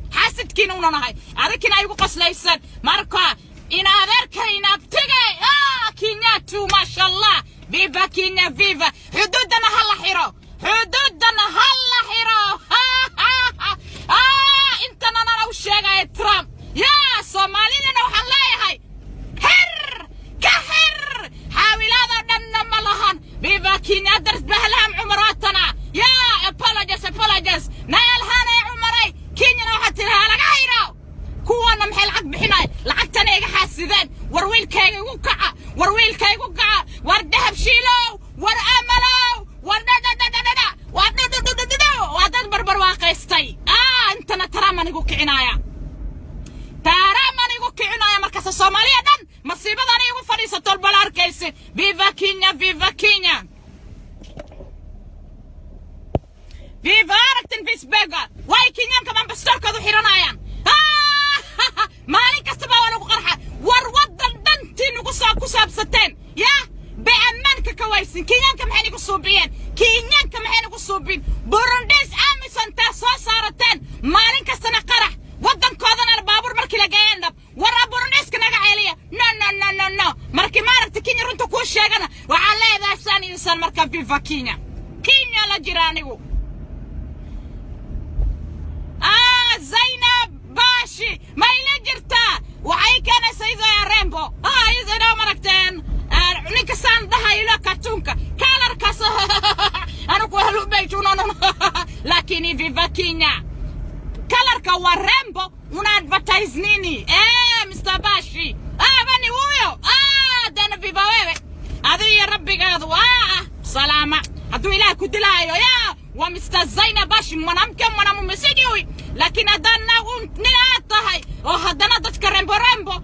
Xaasidkiina unanahay, adikina ay ugu qoslaysan. Marka ina adeerkay, ina abtigay, Kenyatu, mashallah. Viva Kenya, viva! Xuduuddana ha la xiro, xuduuddana ha la xiro. Intana nana u sheegaya Trump yaa Soomaalidana waxaan leeyahay xir ka xir, xaawilaadoo dhanna ma lahan. Viva Kenya! Adars bahlaham cumaraatana yaa apologies, apologies nayalhanay cumaray. Kenyana waxaa tidhaha laga xiro kuwana. Maxay lacag bixinaya? Lacagtana iga xaasideen. War wiilkayga igu kaca, war wiilkayga igu kaca, war Dahabshiilow, war Amalow, war dhadhadhadhadha, war dhudhudhudhudhu, waa dad barbarwaaqaystay. Intana Taraaman igu kicinaya, Taraaman igu kicinaya. Markaasa Soomaaliya dhan masiibadani igu fadhiisato bal arkaysi. Viva Kenya, viva Kenya, viva! Aragtin Facebook way Kenyaanka ambassadorkoodu xiranayaan. Maalin kastaba waa lagu qarxa. War waddan dhantii nagu soo ku saabsateen yaa bay ammaanka ka waysin. Kenyaanka maxay nagu suubiyeen? Kenyaanka maxay nagu suubin? Burundis AMISOM taa soo saarateen, maalin kastana qarax, waddankoodana baabuur markii la geeyeen dhab. War Burundiska naga celiya. No, no, no, no, no. Markii maaragta Kenya runta kuu sheegana, waxaa leedahay saan insan. Marka viva Kenya! Kenya la jira anigu. Zainab Bashi ma ila jirtaa? Waxay keenaysaa iyadoo rembo, iyadoo maragteen ninka saan dhahaylo kartuunka kalarkaas anigu halubayjunono, lakini viva Kenya. Kalarka wa rembo una advertise nini? Mr. Bashi, bani huyo. Dana viva wewe, adiga rabbigaadu. Salaama hadduu Ilaah ku dilaayo ya waa Mr. Zainab Bashi, mwanamke mwanamume sijui, laakiin haddaan nin aad tahay oo haddana dadka rembo rembo,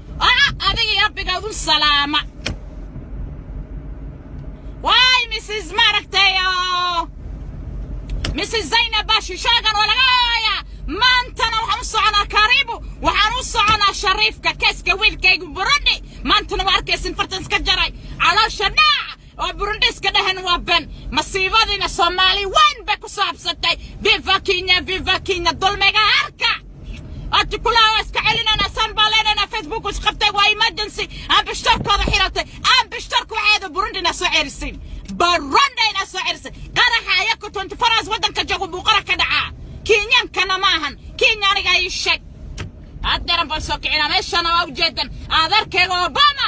adiga rabbigaadu salaama. Waay Mrs. maaragtay oo Mrs. Zainab Bashi sheegan oo laga haayaa. Maantana waxaan u soconaa karibu, waxaan u soconaa Shariifka keeska wiilkaygu Burundi. Maantana waa arkaysin fartan iska jaray caloosha dhaac oo Burundiska dhehen waa ben. Masiibadiina Soomaali weyn bay ku saabsatay. Viva Kenya, viva Kenya! Dulmiga arka ati kulaha waa iska celinayna, saan baa leenayna. Facebook isqabtay, waa emergency. Ambassadorkooda xiratay. Ambassadorka waxeeda Burundina soo cerisin, Burundina soo cerisin. Qaraxa ayako 24 hours waddanka joogo buu qarax ka dhacaa. Kenyankana maahan. Kenya aniga ii sheeg. Haddeeran baan soo kicinaa. Meeshana waa ujeedan adeerkayga Obama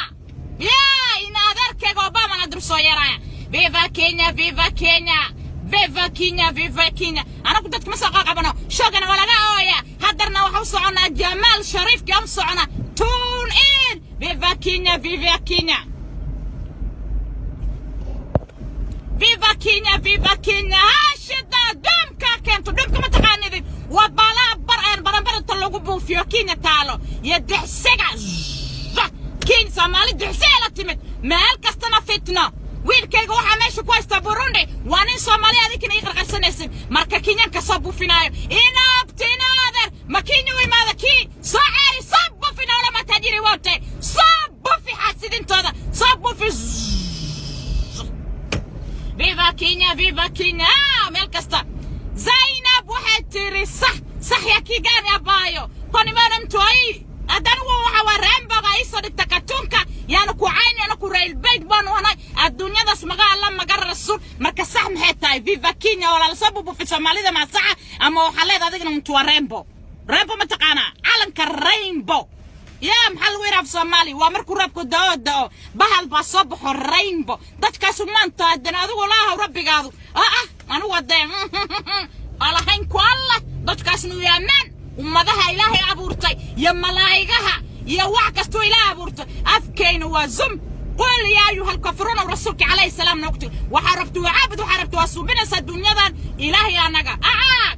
yaa ina adeerkayga Obama na dul soo yaraya. Viva Kenya, viva Kenya, viva Kenya, viva Kenya! Anagu dadka ma soo qaqabano, shoogana waa laga ooya. Haddarna waxaa u soconaa Jamaal Shariifka u soconaa. Tune in. Viva Kenya, viva Kenya, viva Kenya, viva Kenya! Hashida dhumka keento. Dhumka ma taqaanidin? Waa balaa bar aan baranbarinta lagu buufiyo Kenya taalo iyo dixsiga Kenya. Soomaali dixsiga la timid, meel kastana fitno. Wiilkayga waxaa meesha ku haysta Burundi waa nin Soomaali, adinkina ii qarqarsanaysin. Marka Kenyanka soo buufinaayo inaabtinaader ma Kenya u imaanaya? Viva Kenya! Meel kasta Zainab waxay tiri sax sax ya kigani abaayo kwani maana mtu ai adanigu waxa waa rainbowga iisoo dhigta katunka yaana ku cayn yaana ku railbayd baanu hanay adduunyadaas maga Alla maga rasuul. Marka sax maxay tahay? Viva Kenya oo lala soo bubufi Soomaalida ma saxa ama waxaa leedahay adigna mtu waa rainbow? Rainbow ma taqaanaa? Calanka rainbow yaa maxaa lagu yidhaha af Soomaali? Waa markuu roobku da'o da'o bahal baa soo baxo, rainbow. Dadkaasu maanta haddana adigu laahaw rabbigaadu oo ah anigu hadee alahayn ku Allah dadkaasna u yaamaan ummadaha Ilaahay abuurtay iyo malaa'igaha iyo wax kastuu Ilaahay abuurtay. Afkayna waa zum qul yaa ayuha alkafiruun rasuulka calayhi salaam noogti. Waxaa rabti waa caabud, waxaa rabti waa suubinaysaa dunyadan Ilaahay anaga aa.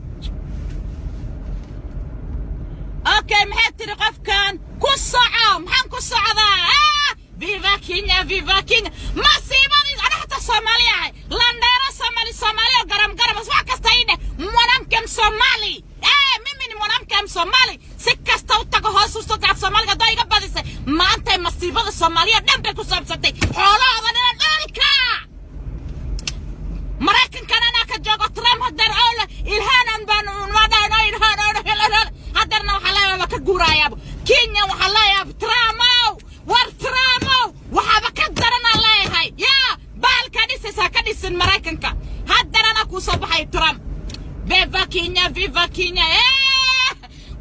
Okay, maxay tiri qofkan? Ku soco. Maxaan ku socdaa? Viva Kenya, viva Kenya! Masiibadii ana xataa Soomaali ahay, landheero Soomaali, Soomaali oo garam garam wax kasta ii dheh. Mwanamke Msomali, eh, mimi ni mwanamke Msomali. Si kasta u tago hoos u soo af Soomaaliga hadaa iga badisay. Maanta masiibada Soomaaliya dhan bay ku saabsatay xoolahooda dhina dhulka. Maraykankan anaa ka joogo Trump hadeer oo leh Ilhaanan baan madhano Ilhaan hadeerna waxaa leeyahay ka guuraayaaba Kenya. Waxaa leeyahay Trumow, war Trumow, waxaaba ka daranaa leeyahay yaa baalka dhisaysaa ka dhisin Maraykanka. Haddana anaa kuu soo baxay Trump. Viva Kenya, viva Kenya!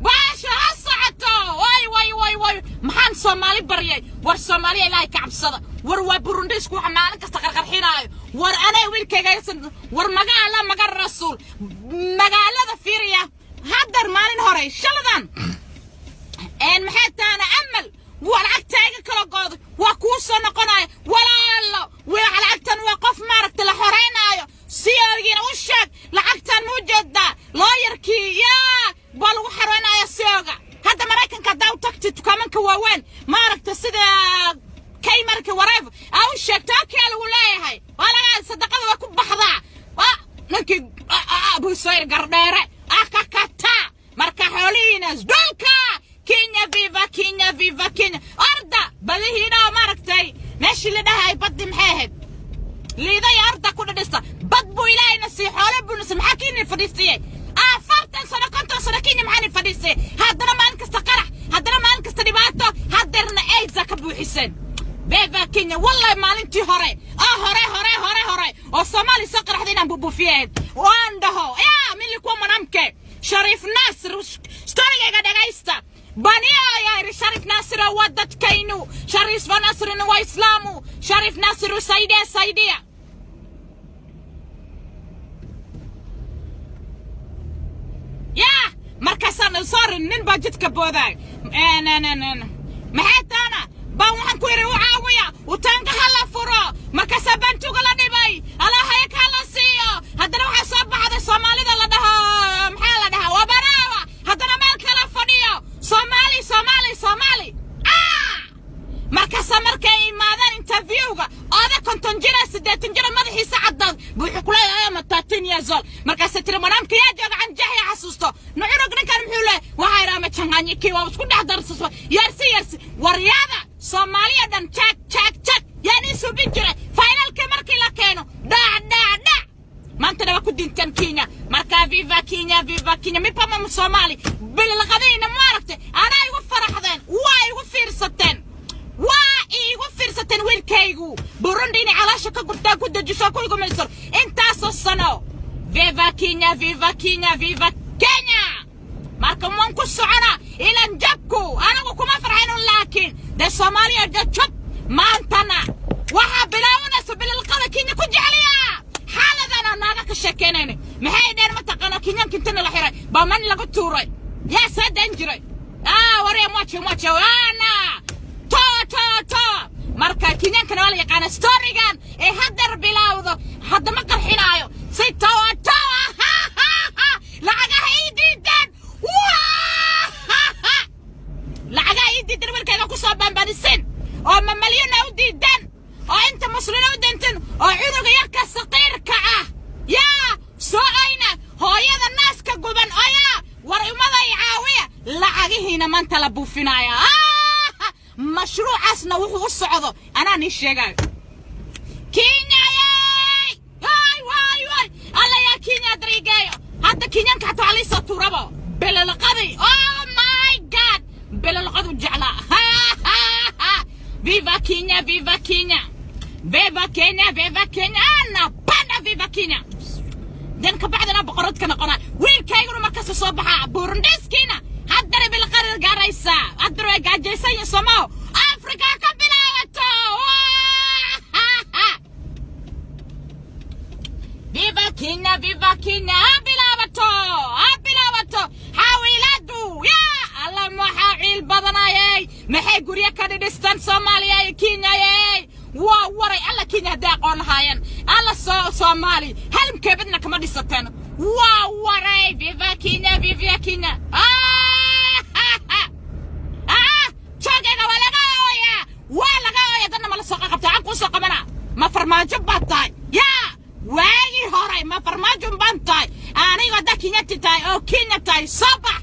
Baasha ha socoto. Way way way way, maxaan Soomaali baryay? War Soomaaliya, Ilaahay ka cabsada. War waa Burundisku waxa maalin kasta qarqarxinaayo. War anay wiilkayga, war magaala maga rasuul magaalada fiiriya. Haddar maalin hore shaladan een maxay taana amal waa lacagta iga kala gooday, waa kuu soo noqonaya walaalo. Waa lacagtan waa qof maaragta la xoreynaayo. Siyogiina u sheeg lacagtan mu jeedaa looyarkii yaa baa lagu xareynaya siyoga. Hadda Maraykanka haddaa u tagtid dukaamanka waaweyn maaragta sida Kmartka, whatever, aa u sheegto, okay lagu leeyahay, waa laga sadaqada waa ku baxdaa. Waa ninkii Abusayr Gardheere akakata. Marka xoolihiina dhulka. Kenya viva, Kenya viva, Kenya! Arda badihiina oo maaragtay meeshii la dhahay baddi maxay ahayd liiday arda ku dhadhista. Bad buu Ilaahayna siiy, xoolo buu na siiy. Maxaa Kenya fadhiistiyey 40 sano, 50 sano? Kenya maxaana fadhiistay? Haddana maalin kasta qarax, haddana maalin kasta dhibaato, haddeerna aidsa ka buuxiseen. Viva Kenya! Wallahi maalintii hore oo hore hore hore hore oo Soomaaliya soo qaraxday inaan bubuufiyeed waan dhaho yaa mimi kuwa mwanamke Shariif Naasir. Storygayga dhagaysta. Baniya ayaa yidhi Shariif Naasir waa dadkaynu, Shariif Naasirna waa Islaamu, Shariif Naasir saidia saidia. Yaa markaasaan sorry, nin baa jidka boodaay. Maxay taana baan waxaan ku yidhi u caawiya utaanka ha la furo. Markaasaa bantuga la dhibay alaahayag ha la siiyo. Haddana waxaa soo baxday Soomaalida la dhaho maxaa la dhahaa wabaraawa. Haddana meel kala fadhiyo Soomaali Soomaali Soomaali. Markaasa markay imaadaan interviewga oda 50 jira, 80 jira madaxiisa caddaad buu wuxuu ku leeyahay ama 13 years old. Markaasa tiri manaamka yaa jooga canjaxya xasuusto nucunug ninkan muxuu leeyahay? Waxaa yidhi ama janganyiki waa isku dhex darsaso yarsi yarsi. Waryada Soomaaliya dhan jaag jaag jaag yaa nii subin jiray finalkii markii la keeno dhac dhac dhac. Maantana waa ku dintan Kenya. Marka viva Kenya, viva Kenya! Mipama Soomaali bililqadiina maaragtay anaa igu faraxdeen, waa igu fiirsateen, waa iigu fiirsateen. Wiilkaygu Burundi inay calaasha ka gurtaa ku dejiso ku igumayso intaasoo sano. Viva Kenya, viva Kenya, viva Kenya! Marka waan ku socona ilan jabku anigu kuma farxayno, laakiin dee Soomaaliya jab maantana waxaa bilaabanaysa bililqada Kenya ku jecliya. Xaaladana naaga ka sheekeynayna maxay dheen mataqaana? Kenyaanka intana la xiray baa man lagu tuuray yaa soo dan jiray warya mwache mwache ana to to to. Marka Kenyaankana waa la yaqaana storygan ee haddeer bilowdo. Hadda ma qarxinaayo si towa towa lacagaha ii diideen, lacagaha ii diideen wiilkayga ku soo baanbaanisin oo mamalyuna u diideen oo inta muslina u dintin oo cunuga yarka saqiirka ah yaa soo ayna hooyada naaska guban oyaa war umaday caawiya. Lacagihiina maanta la buufinaya. Mashruucaasna wuxuu u socdo anaa nii sheegayo. Kenya yey way way way. Hadda Kenyaanka xataa waa liisoo tuurabo belalaqadii. Oh my God, belalaqadu jeclaa. Viva Kenya, viva Kenya, viva Kenya, viva Kenya, anapanda viva Kenya. Dan kabacdina boqorad ka noqonaa wiilkayguna markasta soo baxaa Burundiskiina. Haddana bilqarir gaaraysaa, haddana way gaajaysan yihiin. Somaho Afrika ka bilaabato. Viva Kenya, viva Kenya, ha bilaabato, ha bilaabato xaawilaadu. Ya Alla, maxaa ciil badanayay? Maxay guryo ka dhidhistaan Soomaaliya iyo Kenya? Waa waray. Alla, Kenya hadday aqoon lahaayeen, alla soo Soomaali hal mkeebadna kama dhisateen. Waa waray. Viva Kenya, viva Kenya. Ah, joogayga waa laga ooyaa, waa laga ooya. Dadna ma la soo qabta aan kuu soo qabana. Ma Farmaajo baad tahay? Yaa waagii hore ma Farmaajo baan tahay anigo? Haddaa Kenyati tahay oo Kenya tahay, soo bax.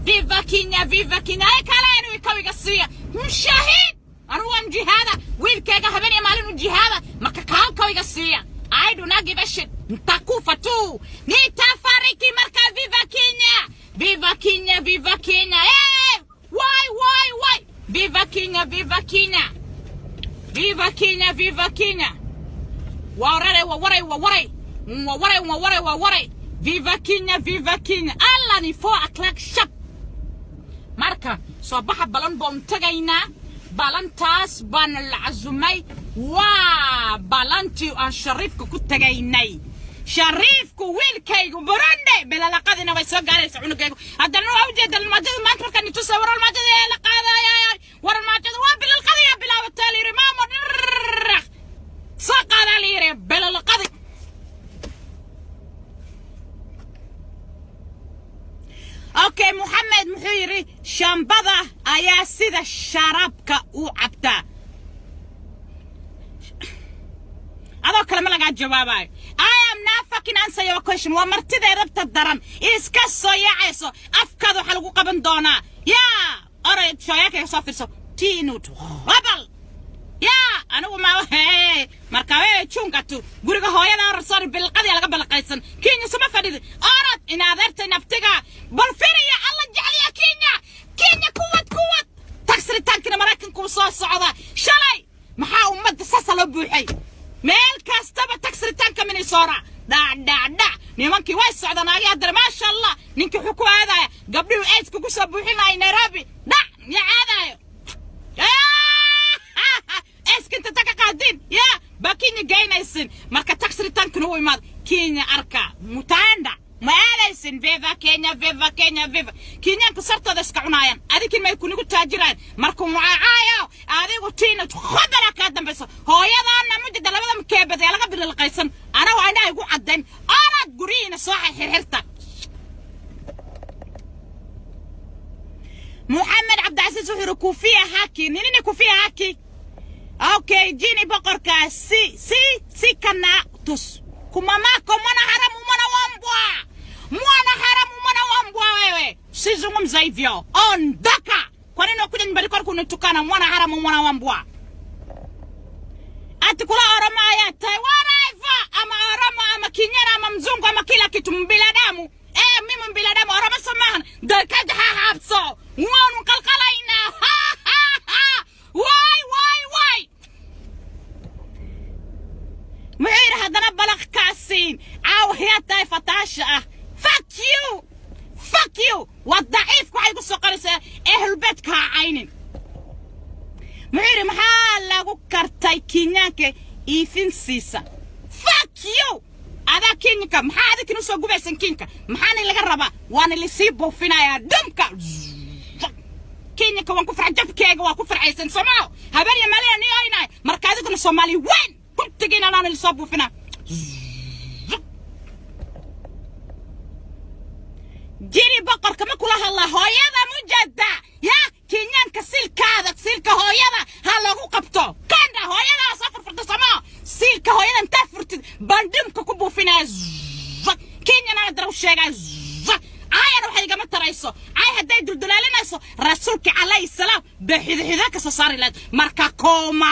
Viva Kenya, viva Kenya. Ay kale inuu kawiga siiya mushaahid. Anigu waan jihaada, wiilkayga habeen iyo maalin u jihaada. Marka kaal kawiga siiya. I do not give a shit. Nitakufa tu, nitafariki. Marka viva Kenya, viva Kenya, viva Kenya. Hey, why, why, why? Viva Kenya, viva Kenya, viva Kenya, viva Kenya. Waa waray, waa waray, waa waray, waa waray, waa waray, waa waray. Viva Kenya, viva Kenya. Allani 4 o'clock sharp. Marka soo baxa, balan baan tagaynaa. Balantaas baana la casumay, waa balantii aan Shariifka ku tagaynay. Shariifku wiilkaygu Burundi belalaqadina way soo gaaraysa cunugaygu. Haddana waa ujeeda almaajada maanta markaan itusa war almaajada ee la qaadaya, war almaajada waa bilalqadaya bilaabataa la yidhi. Maamo dhirraq soo qaadaa la yidhi belalaqadi. Okay, Moxamed muxuu yidhi? Shambada ayaa sida sharaabka u cabtaa. Adoo kale ma lagaa jawaabayo. I am not fucking answer your question. Waa martida rabta daran iska soo yaacayso. Afkaada waxaa lagu qaban doonaa. Yaa oray, shooyaakayga soo fiirso tiinut rabal. Yaa anigu ma hee marka wee jungatu guriga hooyada orsori bilqadii laga balaqaysan. Kenya suma fadhidi orod in adeertay naftiga bal firiya. Alla jecliya Kenya, Kenya kuwad kuwad tagsritaankina Maraykanku soo socda. Shalay maxaa ummadda saasa loo buuxay meel kastaba? Tagsritaanka Minnesota dhac dhac dhac. Nimankii way socdaan agi haddana, maasha Allah. Ninkii wuxuu ku aadaya gabdhihii aids-ka ku soo buuxinaya Nairobi. Dhac ya aadayo eskinta ta ka qaadin ya baa Kenya geynaysin. Marka tax returnkan u imaad Kenya arka mutaanda ma aadaysin. Viva Kenya, viva Kenya, viva Kenyaanku. Sartooda iska cunaayaan, adikin may kunigu taajiraan. Markuu mucaacaayo adigu tiina khobala kaa dambayso. Hooyadaana mujida labada mkeebad ee laga bililqaysan. Ana waa indhaha igu caddayn. Orad guryihiina soo xirxirta. Moxamed Cabdicasiis wuxuu yidhi kufia haki ni nini? Kufia haki. Okay, jini boqorka si si si kana tus kumamako mwana haramu mwana wa mbwa, mwana haramu mwana wa mbwa. Wewe sizungumza hivyo, ondoka. Kwa nini wakuja nyumbani kwako kunitukana mwana haramu mwana wa mbwa? Ati kula Oromo ayaa tahay, whatever, ama Oromo ama Kinyara ama mzungu ama kila kitu, mbinadamu. Eh, mimi mbinadamu. Oromo samahan dalkad ha habso waanu qalqalaynaa. Ha ha ha, waay waay waay. Muxuu yidhi haddana? Balaq kaasiin caawayaa tahay fataasha ah. Fuck you, fuck you. Waa daciifka waxay ku soo qoraysaa ehlbeedka ha caynin. Muxuu yidhi? Maxaa lagu kartay Kenyaanka iifin siisa? Fuck you. Adaa Kenyanka maxaa adinkan usoo gubaysan? Kenyanka maxaana laga rabaa? Waana lisii buufinayaa dhumka Kenyanka. Waan ku farxa jabkeega, waa ku farxaysan soomaaho habeen iyo maalin ni oynahay. Marka adiguna Soomaali weyn kuntigiina laana lisoo buufinaa. Jiri boqorka ma kula hadlaa hooyada mujada ya Kenyaanka? Siilkaada, siilka hooyada ha lagu qabto kanda. Hooyada soo furfurta somaa, siilka hooyada intaa furtid baan dhimka ku buufinaya. Kenyana dara u sheegaya, caayana waxay igama tarayso. Caay hadday duldulaalinayso, rasuulka calayhi salaam bay xidixido ka soo saari lahayd. Marka kooma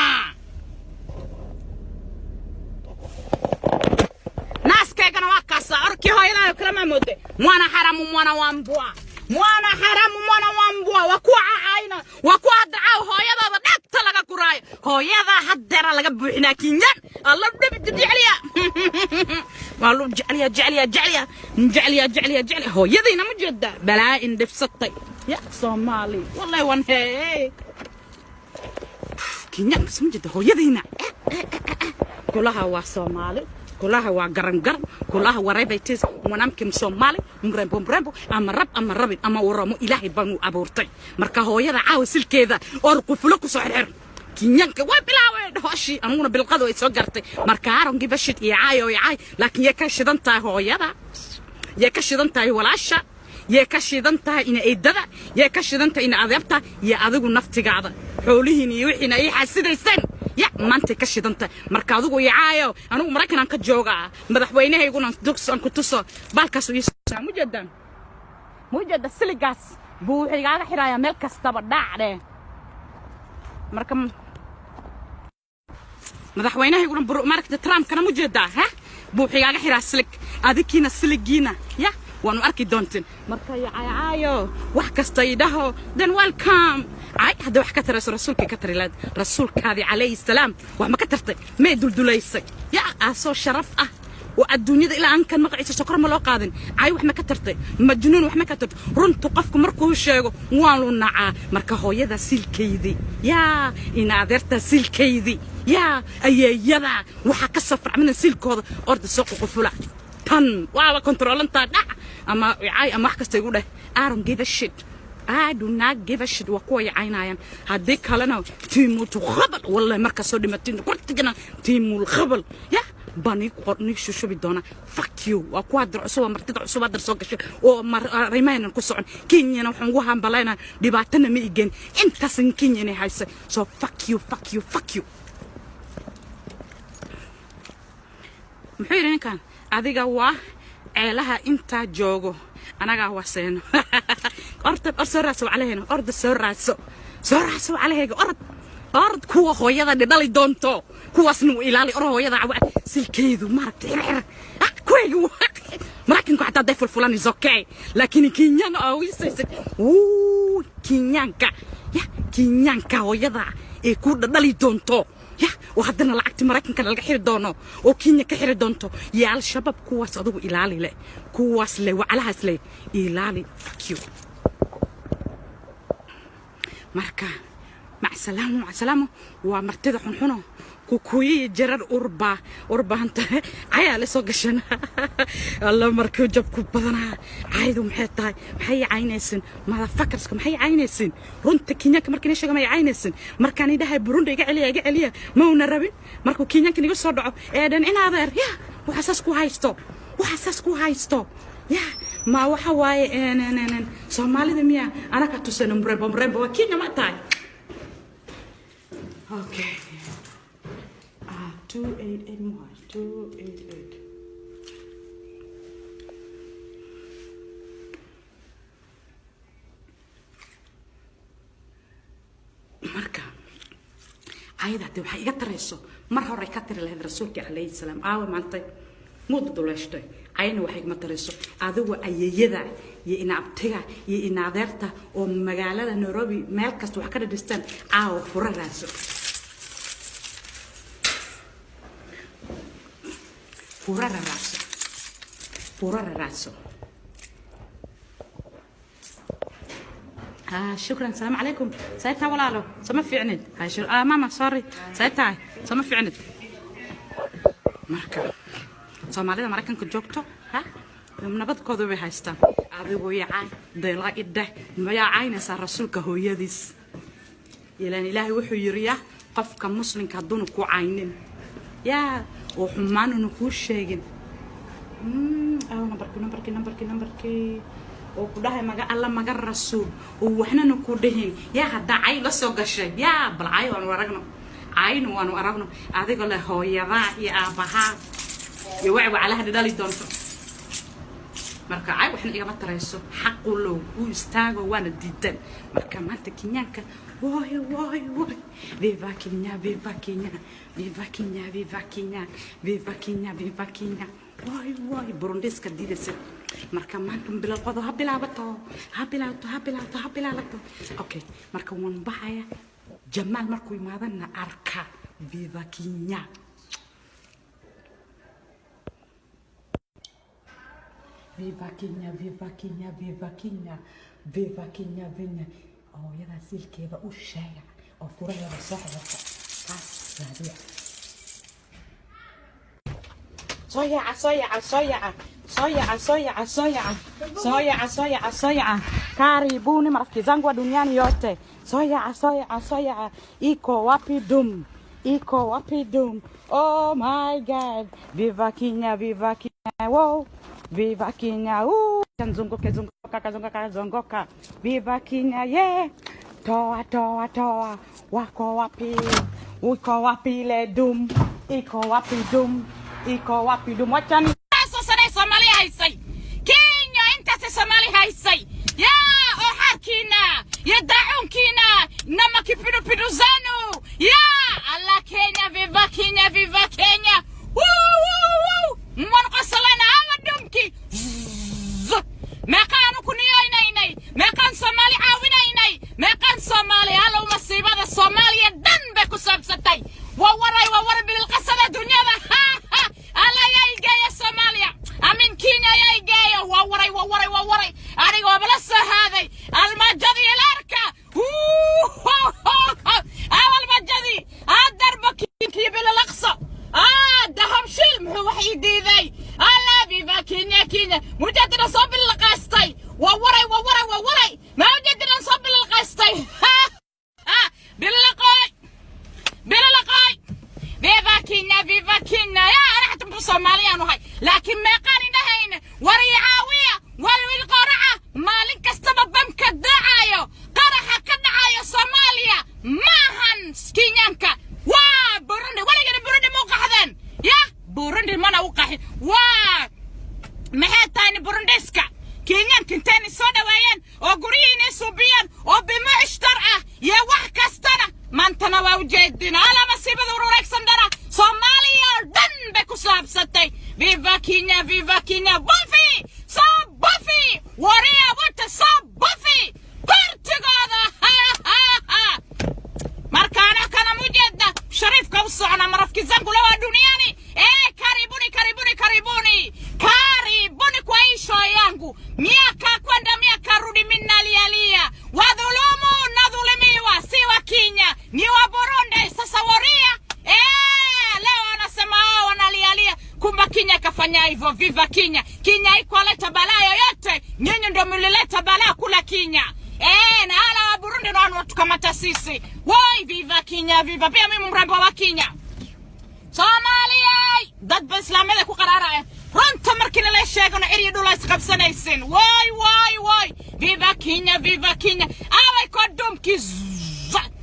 naaskayga. Sheegana waa kaasa orkii hooyadayo kala maamoode. Mwana haramu, mwana wa mbwa, mwana haramu, mwana wa mbwa. Waa kuwa caayna, waa kuwa hadda caaw hooyadooda dhagta laga guraayo. Hooyada haddeera laga buuxinaa. Kinyan alla dhibi jecliya, waa lu jecliya, jecliya, jecliya, jecliya, jecliya, jecliya. Hooyadiina ma jeeda balaa in dhibsatay ya Soomaali. Wallahi wan hee Kenyaankas ma jeeda hooyadiina kulaha waa Soomaali, kulaha waa garan garan, kulaha whatever it is. Mwanamke Msomali mrembo mrembo, ama rab ama rabin ama waramo, Ilaahay baanu abuurtay. Marka hooyada caawa silkeeda or qufulo kusoo xirxir. Kenyaanka waa bilaaween hooshii, aniguna bilqadu ay soo gartay. Marka I don't give a shit iyo caay oo caay, laakiin yay ka shidan tahay hooyada, yay ka shidan tahay walaasha, yay ka shidan tahay ina eedada, yay ka shidan tahay ina adeebta iyo adigu naftigaada, xoolihiin iyo wixiina ay xasidayseen ya maantay ka shidan tahay. Marka adigu icaayo, anigu Maraykanaan ka joogaa, madaxweynahayguna dugsan ku tuso baalkaas ii mujeedaan, mujeeda siligaas buu wuxuu igaaga xirayaa meel kastaba dhacdhe. Marka madaxweynahayguna maaragta Trumpkana mujeedaa ha buu wuxuu igaaga xiraa silig, adikiina siligiina ya waanu arki doonteen. Marka caayo wax kasta idhaho, then welcome. Cay hadda wax ka tarayso rasuulkii ka tari lahayd, rasuulkaadii calayhi salaam wax ma ka tartay? May duldulaysay ya aasoo sharaf ah oo adduunyada ilaa aan kan magaciisa sokor ma loo qaadin. Cay wax ma ka tartay? Majnuun wax ma ka tartay? Runtu qofku markuu sheego waanu nacaa. Marka hooyada silkaydii yaa ina adeerta silkaydii yaa ayeeyada waxaa ka soo farcmina silkooda orda soo ququfula. Tan waaba kontroolantaa dhac ama cay ama wax kasta igu dheh. I don't give a shit. I do not give a shit. Waa kuwa yacaynayaan, haddii kalena tiimutu khabal. Wallahi markaa soo dhimatiin kurtigana tiimul khabal ya baa nii shushubi doona. Fuck you. Waa kuwa dir cusub, martida cusub hadar soo gashay oo arrimaheenan ku socon. Kenyana waxaan ugu hambalaynaa dhibaatana ma igeen intaasan Kenya inay haysay. So fuck you, fuck you, fuck you. Muxuu yidhi ninkan? Adiga waa ceelaha intaa joogo, anagaa waseeno. Orda, or soo raadso waclaheena, orda soo raadso, soo raadso waclaheyga. Orod, orod, kuwa hooyada dhidhali doonto kuwaasna u ilaali. Or hooyada cawa silkeedu maaragta xirxir kuwayga Maraykanku xataa hadday fulfulan is okay, laakiin Kenyan awisaysa wuu Kenyaanka ya Kenyaanka hooyada ee ku dhadhali doonto ya oo haddana lacagtii Maraykanka laga xiri doono oo Kenya ka xiri doonto iyo Al-Shabaab, kuwaas adugu ilaali leh, kuwaas leh, waclahaas leh ilaali. Fuck you. Marka macsalaamo, macsalaamo. Waa martida xunxuno kukuyiyi jarar urba urbahanta cayaa la soo gashan alla. Markuu jabku badanaa caydu maxay tahay? Maxay caynaysin motherfuckerska? Maxay caynaysin? Runta Kenyaanka markii sheega may caynaysin. Markaan idhahay Burundi iga celiya, iga celiya, ma una rabin. Markuu Kenyaanka iga soo dhaco ee dhan in adeer ya waxa saas ku haysto, waxa saas ku haysto ya ma waxa waaye Soomaalida miya anaka tusana mrembo mrembo waa Kenya ma tahay? Okay. Ah, 288 more. 288. Marka ayada hadee waxay iga tarayso mar hore ka tiri lahayd rasuulkii calayhi salaam. Aawa maantay muuda duleeshtay? Ayna waxay igama tarayso. Adigu ayeeyada iyo inaabtiga iyo inaadeerta oo magaalada Nairobi meel kasta wax ka dhadhistaan caawa fura raadso, fura raadso, fura raadso. آه شكرا، السلام عليكم. سايتها ولا له سما في عند هاي شو؟ آه ماما sorry. سايتها سما في عند. Marka Soomaalida Maraykanka joogto ha nabadkooda bay haystaan. Adigu yacaa deelaa idheh mayaa caynaysaa rasuulka hooyadiis? Ilaan Ilaahay wuxuu yiri ya qofka muslimka hadduuna ku caynin yaa oo xumaanuna kuu sheegin aw nambarkii, nambarkii, nambarkii, nambarkii oo ku dhahay maga Alla maga rasuul oo waxnana ku dhihin yaa haddaa cay la soo gashay yaa bal cay waanu aragno, caynu waanu aragno adigoo leh hooyadaa iyo aabbahaa iyo wacwacalaha dhidhali doonto. Marka cay waxna igama tarayso, xaqulow u istaago waana diidan. Marka maanta Kenyaanka woy woy woy, viva Kenya, viva Kenya, viva Kenya, viva Kenya, viva Kenya, viva Kenya. Waay waay, Burundiska diidaysa. Marka maanta bilaqodo ha bilaabato, ha bilaabato, ha bilaabato, ha bilaabato. Okay, marka waan baxaya. Jamaal markuu imaadana arka. Viva Kenya, viva Kenya, viva Kenya, viva Kenya, viva Kenya, vinya. Hooyadaa siilkeeda u sheega oo furaheeda soo xirata, taas raadiya. Soo yaaca, soo yaaca, soo yaaca, soo yaaca, soo yaaca, soo yaaca, soo yaaca, soo yaaca, soo yaaca. Karibuni marafiki zangu wa duniani yote. Soo yaaca, soo yaaca, soo yaaca. Iko wapi dum? Iko wapi dum? Oh my God, viva Kenya, viva Kenya, wow, viva Kenya. Zunguke, zunguka, kazunguka, zunguka. Viva Kenya, yeah. Toa, toa, toa. Wako wapi? Uko wapi ile dum? Iko wapi dum? Iko wapi dum? Wachani. Taasoo sanay Soomaali haysay. Kenya intaasay Soomaali haysay, yaa oo xaarkiina iyo daacuunkiina nama kipindupindu zenu. Yaa Allah, Kenya, viva Kenya, viva Kenya. Wuu, wuu, wuu. Waan qosalayna ama dhumki. Meeqaanu ku niyeynaynay, meeqaan Soomaali caawinaynay, meeqaan Soomaali. Allow, masiibada Soomaaliya dhan bay ku saabsatay. Waa waray, waa waray, bililqasada dunyada. Alla yaa igeeya Soomaaliya, amin, Kenya yaa igeeya. Waa waray, waa waray, waa waray. Aniga waaba la soo haaday almaajadii ilaarka, almaajadii adarba kinkii bililaqso. Dahabshiil muxuu wax ii diiday? Alla, viva Kenya, Kenya. Mujadina soo bililqaystay. Waa waray, waa waray, waa waray. Mujadina soo bililqaystay. Bililaqooy, bililaqooy. Viva Kenya, viva Kenya. Yaa ana xataa muxuu Soomaaliyaan ahay, laakiin meeqaan indhahayna war ii caawiya, war wiil qoraca. Maalin kastaba bamka dhacayo, qaraxa ka dhacayo Soomaaliya maahan Kenyaanka, waa Burundi. Weligana Burundi ma u qaxdeen? Ya Burundi mana u qaxin. Waa maxay tahay Burundiska? Kenyaanka intayna soo dhaweeyeen oo guryihiina suubiyeen oo bimo ishtar ah iyo wax kastana, maantana waa ujeedin. Ala, masiibada wareegsan dhana Soomaaliya oo dhan bay ku saabsatay. Viva Kenya, viva Kenya. Bufi soo bufi, wariya wata, soo bufi kortigooda. Markaana kana mujeeda shariifka u socna. Marafiki zangu la wa duniani, eh, karibuni, karibuni, karibuni, karibuni kwa hii show yangu. Miaka kwenda miaka rudi, mimi nalialia wadhulumu na dhulumiwa, si wa Kenya, ni wa Burundi. Sasa waria, eh, leo wanasema wao wanalialia, kumba Kenya kafanya hivyo. Viva Kenya! Kenya haikuwaleta balaa yoyote, nyinyi ndio mlileta balaa kula Kenya. Eh, na hala wa Burundi ndio wanatukamata sisi. Woi, viva Kenya, viva. Pia mimi mrembo wa Kenya. Soomaaliya dad ba islaamada ku qaraaraya. Runta markii nala sheegano, cir iyo dhul is qabsanaysin. Waay waay waay, viva Kenya, viva Kenya. Aaway kodhumkii?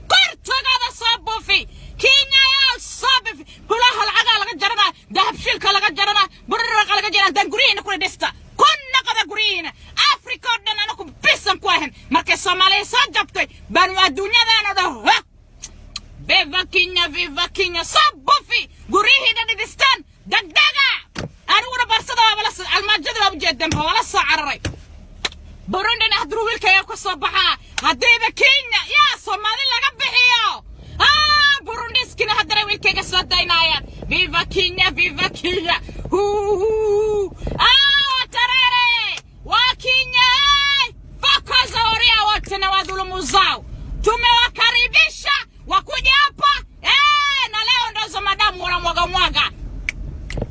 Kortagada soo buufi, Kenya yaa soo buufi. Gulaha lacagaa laga jaranaa, Dahabshiilka laga jaranaa, buraraqa laga jaranaa. Dan guryihiina kula dhista, ku noqda guryihiina. Afrika oo dhan anaku bisan ku ahayn. Markay Soomaaliya soo jabtay baanu adduunyadan oo dhan. Viva Kenya, viva Kenya. Soo buufi guryihiina, dhidhistaan degdega. Aniguna barsada waaba la, almaajada waa ujeedeenba, waa la soo cararay. Burundina hadduu wiilkaya ka soo baxaa, haddiiba Kenya yaa Soomaali laga bixiyo, Burundiskina haddana wiilkayga soo daynaayaan. Viva Kenya, viva Kenya. Huu tarere wa Kenya, fukuza waria wote na wadhulumu zao. Tumewakaribisha wakuja hapa, eh, na leo ndozo madamu wanamwaga mwaga.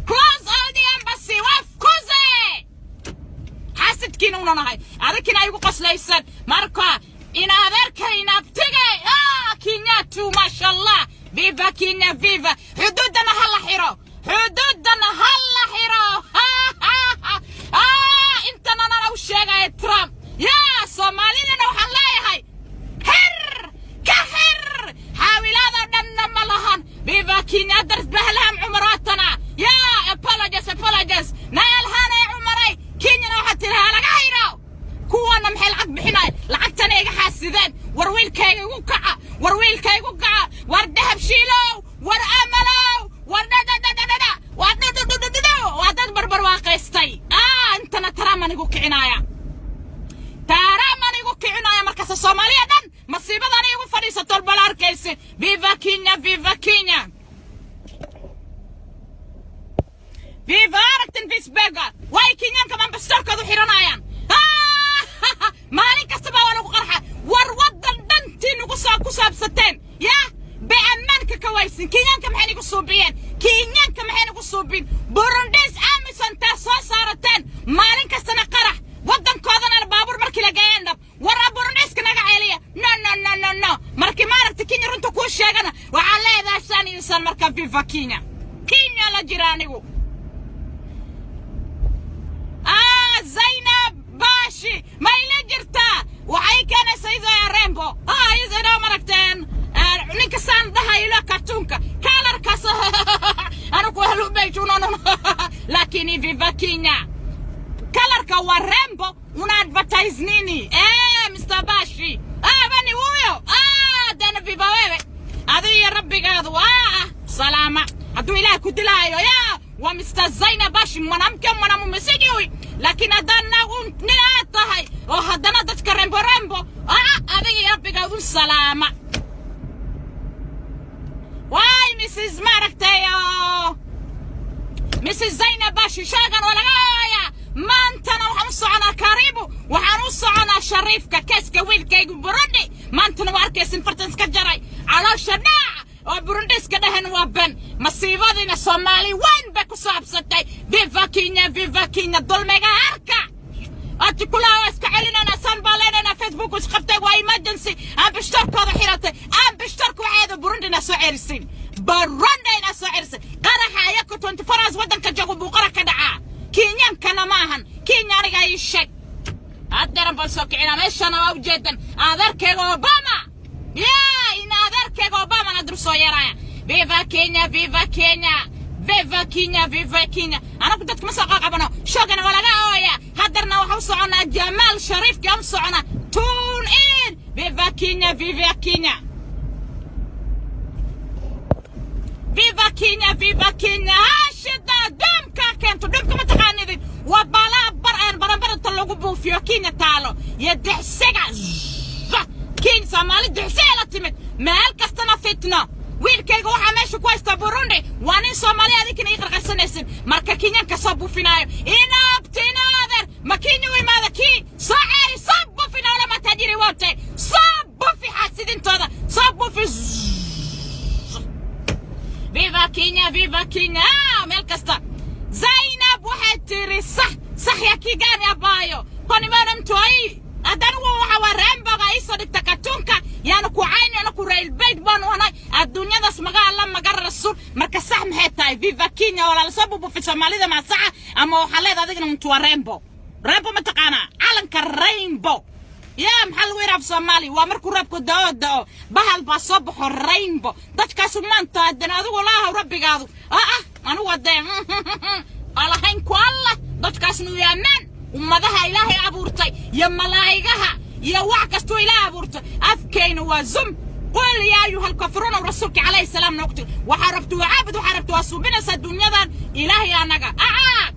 Close all the embassy, wafukuze. Xaasidkiina unanahay, adikina igu qoslaysan. Marka ina adeerkayna abtigay, Kenyatu, maasha Allah. Viva Kenya, viva. Xuduuddana ha la xiro, xuduuddana ha la xiro. Intana nana u sheegaya Trump. Yaa Soomaalidana waxaan leeyahay, xir ka xir xaawilaada dhanna ma lahan. Viva Kenya. Daris bahlaam cumaraatana yaa apologies, apologies nayalhanay cumaray. Kenyana waxaad tidhahaa laga xiro kuwana. Maxay lacag bixinaya? Lacagtana iga xaasideen. War wiilkayga igu kaca, war wiilkayga igu kaca, war Dahab Shiilow, war Amalow, war dhadhadhadhadha, waa dhudhudhudhudhu, waa dad barbar. Trump igu kicinaya, Trump igu kicinaya. Markaas Soomaaliya dhan masiibadan igu fadhiisato bal arkaysi. Viva Kenya, viva Kenya, viva. Aragtin Facebooka way Kenyaanka ambassadorkoodu xiranayaan. Maalin kastaba waa lagu qarxa. War waddan dhantii nagu soo ku saabsateen yaa bay ammaanka ka waysin. Kenyaanka maxay nagu suubiyeen? Kenyaanka maxay nagu suubin? Burundis AMISOM taa soo saarateen, maalin kastana qarax, waddankoodana baabuur markii la geeyeen dhab. War Burundiska naga celiya. No, no, no, no, no. Markii maaragta Kenya runta kuu sheegana waxaa leedahay saan iyo saan. Marka viva Kenya, Kenya la jira anigu. Ah, Zainab Bashi ma ila jirtaa? Waxay keenaysaa iyadoo rembo, ah, iyadoo maragteen ninka saan dhahaylo kartuunka kalarkaas anigu halubayjuno, lakini viva Kenya. Kalarka wa rembo una advertise nini? Eh, Mr. Bashi, ah, bani huyo. Ah, dana viva wewe, adiga rabbigaadu. Ah, salaama hadduu Ilaah ku dilaayo. Ya waa Mr. Zainab Bashi, mwanamke, mwanamume sijui, laakiin haddaan nagu nin aad tahay oo haddana dadka rembo rembo, ah, adiga rabbigaadu salaama. Waay Mrs. maaragtay oo Mrs. Zainab Bashi sheegan waa laga haayaa. Maantana waxaan u soconaa, karibu, waxaan u soconaa Shariifka keeska wiilkaygu Burundi. Maantana waa arkaysin fartan iska jaray caloosha dhaac oo Burundiska dhehen waa ben. Masiibadiina Soomaali weyn bay ku saabsatay. Viva Kenya, viva Kenya. Dulmiga arka artikulaha waa iska celinayna, saan baa leenayna. Facebook isqabtay, waa emergency. Ambassadorkooda xiratay, ambassadorka waxeeda Burundina soo cerisin, Burundina soo cerisin. Qaraxa ayaka 24 hours waddanka joogo buu qarax ka dhacaa. Kenyaankana ma ahan Kenya. Aniga ii sheeg, haddeeran baan soo kicinaa. Meeshana waa ujeedan adeerkeyga Obama yaa in adeerkeyga Obama na dur soo yeeraya. Viva Kenya, viva Kenya, viva Kenya, viva Kenya. Anagu dadka ma soo qaqabano, shoogana waa laga ooya. Haddarna waxaan u soconaa Jamaal Shariifka u soconaa. Tune in. Viva Kenya, viva Kenya, viva Kenya, viva Kenya. Hashida dhumka keento. Dhumka ma taqaanidin? Waa balaa bar aan baranbaranta lagu buufiyo Kenya taalo iyo dixsiga Kenya. Soomaali dixsiga la timid, meel kastana fitno. Wiilkayga waxaa meesha ku haysta Burundi waa nin Soomaali, adinkina ii qarqarsanaysin. Marka Kenyanka soo buufinaayo inaabtinaader ma Kenya u imaada kii soo ceeri, soo buufina olama tajiri wote, soo buufi xaasidintooda, soo buufi. Viva Kenya, viva Kenya. Ah, meel kasta. Zainab waxay tiri sax sax ya kigani abaayo kwani mana mtu ai haddana waxa waa remboga iisoo dhigta katunka yaanu ku cayn, yaanu ku railbayd baanu hanay adduunyadaas maga Alla maga rasuul. Marka sax maxay tahay? Viva Kenya. Walaala, soo bubufi Soomaalida maa saxa ama waxaa leeda adigna mtu waa rembo? Rembo ma taqaanaa? Calanka rainbow yaa maxaa lagu yidhaha af Soomaali? Waa markuu roobku da'o da'o bahal baa soo baxo, rainbow. Dadkaasu maanta haddana adigu laahaw rabbigaadu. Ah ah, anigu hadee alahayn ku Allah dadkaasnu yaamaan ummadaha Ilaahay abuurtay iyo malaa'igaha iyo wax kastuu Ilaahay abuurtay. Afkayna waa zum. Qul yaa ayuha alkafiruun, rasuulka calayhi salaam noogti. Waxaa rabta waa caabud, waxaa rabta waa suubinaysaa dunyadan Ilaahay anaga aa.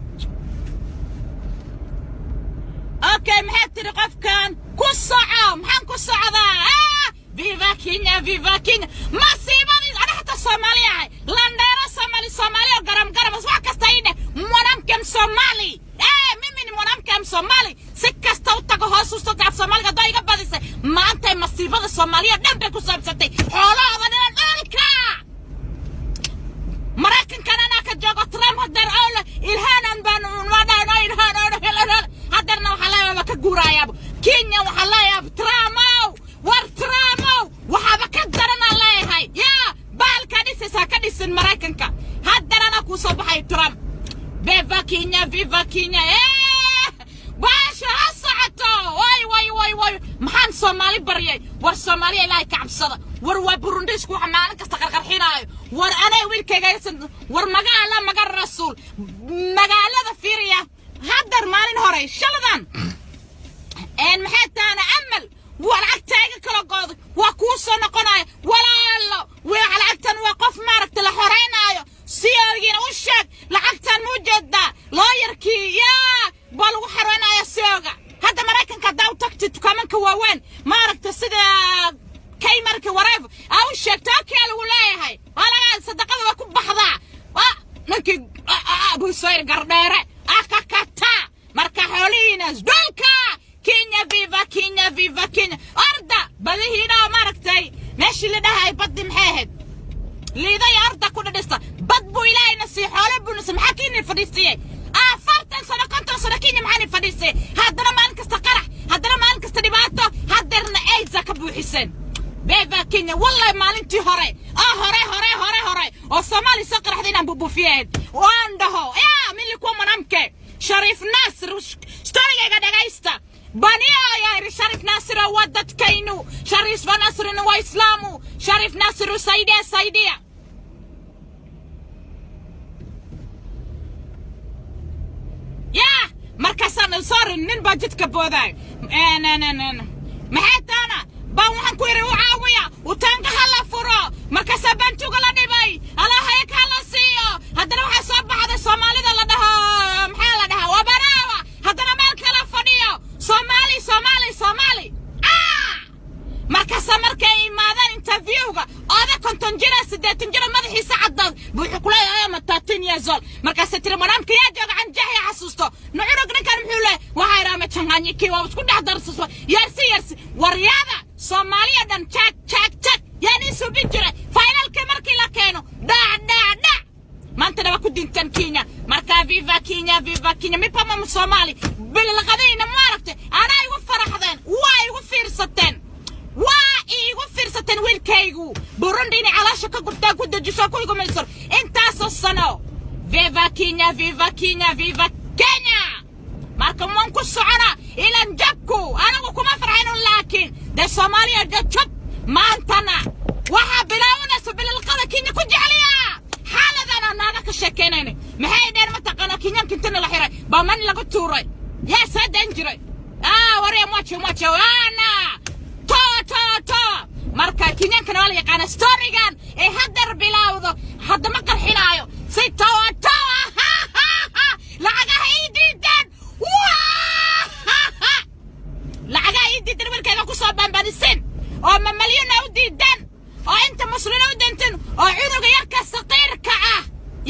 Okay, maxay tiri qofkan? Ku soco. Maxaan ku socdaa? Ah, viva Kenya, viva Kenya. Masiibadii ana xataa Soomaali ahay, landheero Soomaali, Soomaali oo garam garam, wax kasta ii dheh. Mwanamke Msomali, eh, mimi ni mwanamke Msomali. Si kasta u tago hoos u soo af Soomaaliga haddoo iga badisay. Maanta masiibada Soomaaliya dhan bay ku saabsatay xoolahooda dhinan dhulka. Maraykankana anaa ka joogo Trump hadeer oole Ilhaanan baan wadhaano Ilhaan oole. Hadeerna waxaa leeyahay ka guuraayaabo Kenya. Waxaa leeyahay Trumow, war Trumow, waxaaba ka daranaa leeyahay yaa baalka dhisaysaa ka dhisin Maraykanka. Hadeer anaa kuu soo baxay Trump. Viva Kenya, viva Kenya. Eh, baasha ha socoto. Way way way way, maxaan Soomaali baryay? War Soomaaliya, Ilaahay ka cabsada. War waa Burundiisku waxa maalin kasta qarqarxinaayo. War anay wiilkayga, war magaala maga rasuul magaalada fiiriya. Haddar maalin hore shaladan een maxay tahana amal waa lacagtaaga kala gooday, waa kuu soo noqonaya walaalo. Waa lacagtan waa qof maaragta la xoreynaayo. Siyogiina u sheeg lacagtan ma ujeedaa lawyerkii yaa baa lagu xaroonaya. waaweyn, maaragta, sida kaymarka wareef aa u sheegto. Okay, lagu leeyahay waa laga sadaqada waa ku baxdaa. Waa ninkii busayr gardheere akakata. Marka xoolihiinas dhulka Kenya, viva Kenya, viva Kenya. Orda badihiina oo maaragtay meeshii la dhahay baddi maxay ahayd, liiday, arda ku dhadhista. Bad buu Ilaahayna sii, xoolo buuna sii. Maxaa Kenya fadhiistiyey 40 sano, 50 sano? Kenya maxaana fadhiistay? Haddana maalin kasta qarax, haddana maalin kasta dhibaato, haddeerna aidsa ka buuxiseen. Viva Kenya. Wallahi maalintii hore oo hore hore hore hore oo Soomaaliya soo qaraxday inaan bubuufiyeed waan dhaho ya nilikuwa mwanamke. Shariif Nasir, storygayga dhagaysta. Bania ayaa iri, Sharif Nasir waa dadkaynu, Sharif Nasirna waa Islaamu. Sharif Nasir, saidia, saidia. Ya markaasaan, sorry, nin baa jidka boodaay. Maxay taana baan waxaan ku yidhi u caawiya utaanga ha la furo. Markaasaa bantuga la dhibay, alahayag ha la siiyo. Haddana waxaa soo baxday Soomaalida la dhaho, maxaa la dhahaa, waa baraawa. Haddana meel kala fadhiyo Soomaali, Soomaali, Soomaali. Markaasa markay imaadaan interviewga, oda 50 jira, 80 jira, madaxiisa caddaad buu wuxuu kuleeyahay ama 13 years old. Markaasay tiri manaamka yaa jooga canjaxya xasuusto nucunug ninkan muxuu leeyahay? Waxaa idhaa machanganyikiwa, waa isku dhex darsaso, yarsi yarsi. Waryada Soomaaliya dhan jaag jaag jaag yaan ii subin jiray. Finalka markii la keeno, dhac dhac dhac, maantana waa ku dintan Kenya. Marka viva Kenya, viva Kenya. Mipama Soomaali bililqadayna, maaragtay, anaa igu faraxdeen, waa igu fiirsateen, waa iigu fiirsateen. Wiilkaygu Burundi inay calaasha ka gubtaa, ku dejiso, ku igumayso intaasoo sano. Viva Kenya, viva Kenya, viva Kenya. Marka waan ku socona ilan jabku anigu kuma farxayno, laakiin dee Soomaaliya de jab maantana waxaa bilaabanaysa bililqada Kenya ku jecliya. Xaaladana naaga ka sheekeynayna maxay dheen? Mataqaana, Kenyaanka intana la xiray baa man lagu tuuray, yaa soo dan jiray. Warya mwache mwache ana to to to. Marka Kenyaankana waa la yaqaana storygan ee haddeer bilowdo. Hadda ma qarxinaayo si towa towa lacagaha ii diideen, lacagaha ii diideen, wiilkayga ku soo baanbaniseen oo mamalyuna u diideen oo inta muslina u dintin oo cunuga yarka saqiirka ah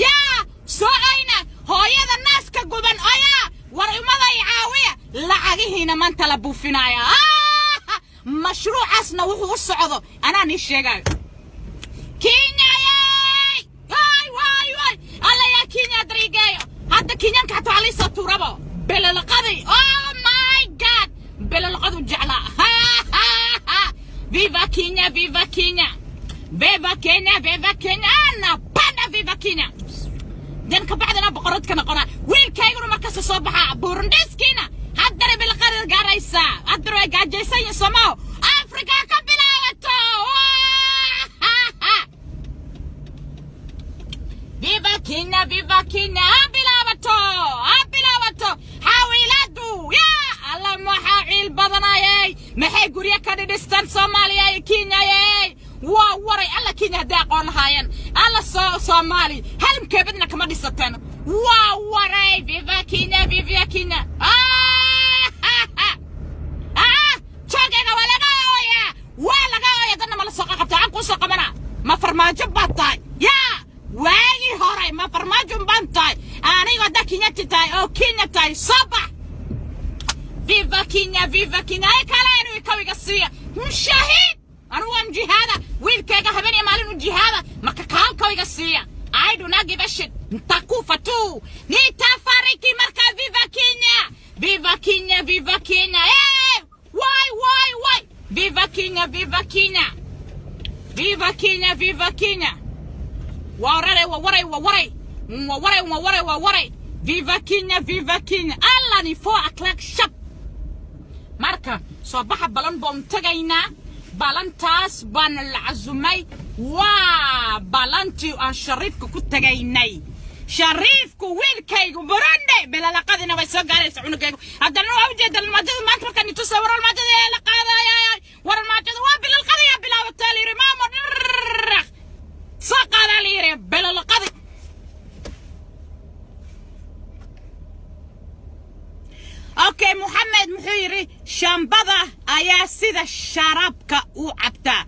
yaa soo ayna hooyada naaska guban ayaa war umaday caawiya. Lacagihiina maanta la buufinaya. Mashruucaasna wuxuu u socdo anaa nii sheegayo. Kenya yey, waay waay waay, alla yaa Kenya dariigeeyo. Hadda Kenyanka xataa waxaa liisoo tuurabo belelqadi. Oh my God, belelqadu jeclaa. Viva Kenya, viva Kenya, viva Kenya, viva Kenya. Anapenda viva Kenya. Dan ka bacdina boqorad ka noqonaa wiilkayguna markasta soo baxaa Burundiskiina. Haddana bilqadad gaaraysaa, haddana way gaajaysan yihiin. Somaho Afrika ka bilaabato. Viva Kenya, viva Kenya. Ha bilaabato, ha bilaabato xaawilaadu. Ya alla, maxaa ciil badanayey? Maxay guryo ka dhidhistaan Soomaaliya iyo Kenyayey? Waa waray. Alla, Kenya hadday aqoon lahaayeen, alla soo Soomaali halimkeebadna kama dhisateen. Waa waray. Viva Kenya, viva Kenya. Joogayga waa laga ooyaa, waa laga ooya. Dadna ma la soo qabta aan kuu soo qabana. Ma farmaajo baad tahay? Yaa waagii hore ma farmaajo baan tahay anigoo haddaa Kenyati tahay oo Kenya tahay? Soo bax. Viva Kenya, viva Kenya. Ay kale inuu kawiga siiya mushahiid. Anigu waan jihaada, wiilkayga habeen iyo maalin u jihaada. Marka kaal kawiga siiya. I do not give a shit. Nitakufa tu, nitafariki. Marka viva Kenya, viva Kenya, viva Kenya. Hey, why why why? Viva Kenya, viva Kenya, viva Kenya, viva Kenya. Waa waray, waa waray, waa waray, waa waray, waa waray, waa waray. Viva Kenya, viva Kenya. Allani 4 o'clock sharp. Marka soo baxa, balan baan tagaynaa. Balantaas baana la casumay, waa balantii aan Shariifka ku tagaynay. Shariifku wiilkaygu Burundi bilalaqadina way soo gaaraysa cunugaygu. Haddana waa ujeeda almaajada maanta markaan itusa war almaajada ee la qaadaya, war almaajada waa bilalqadiyaa bilaabataa layidhi. Maamo dhirr soo qaadaa layidhi bilalaqadi. Okay, Moxamed muxuu yidhi? Shambada ayaa sida Sida sharaabka u cabtaa.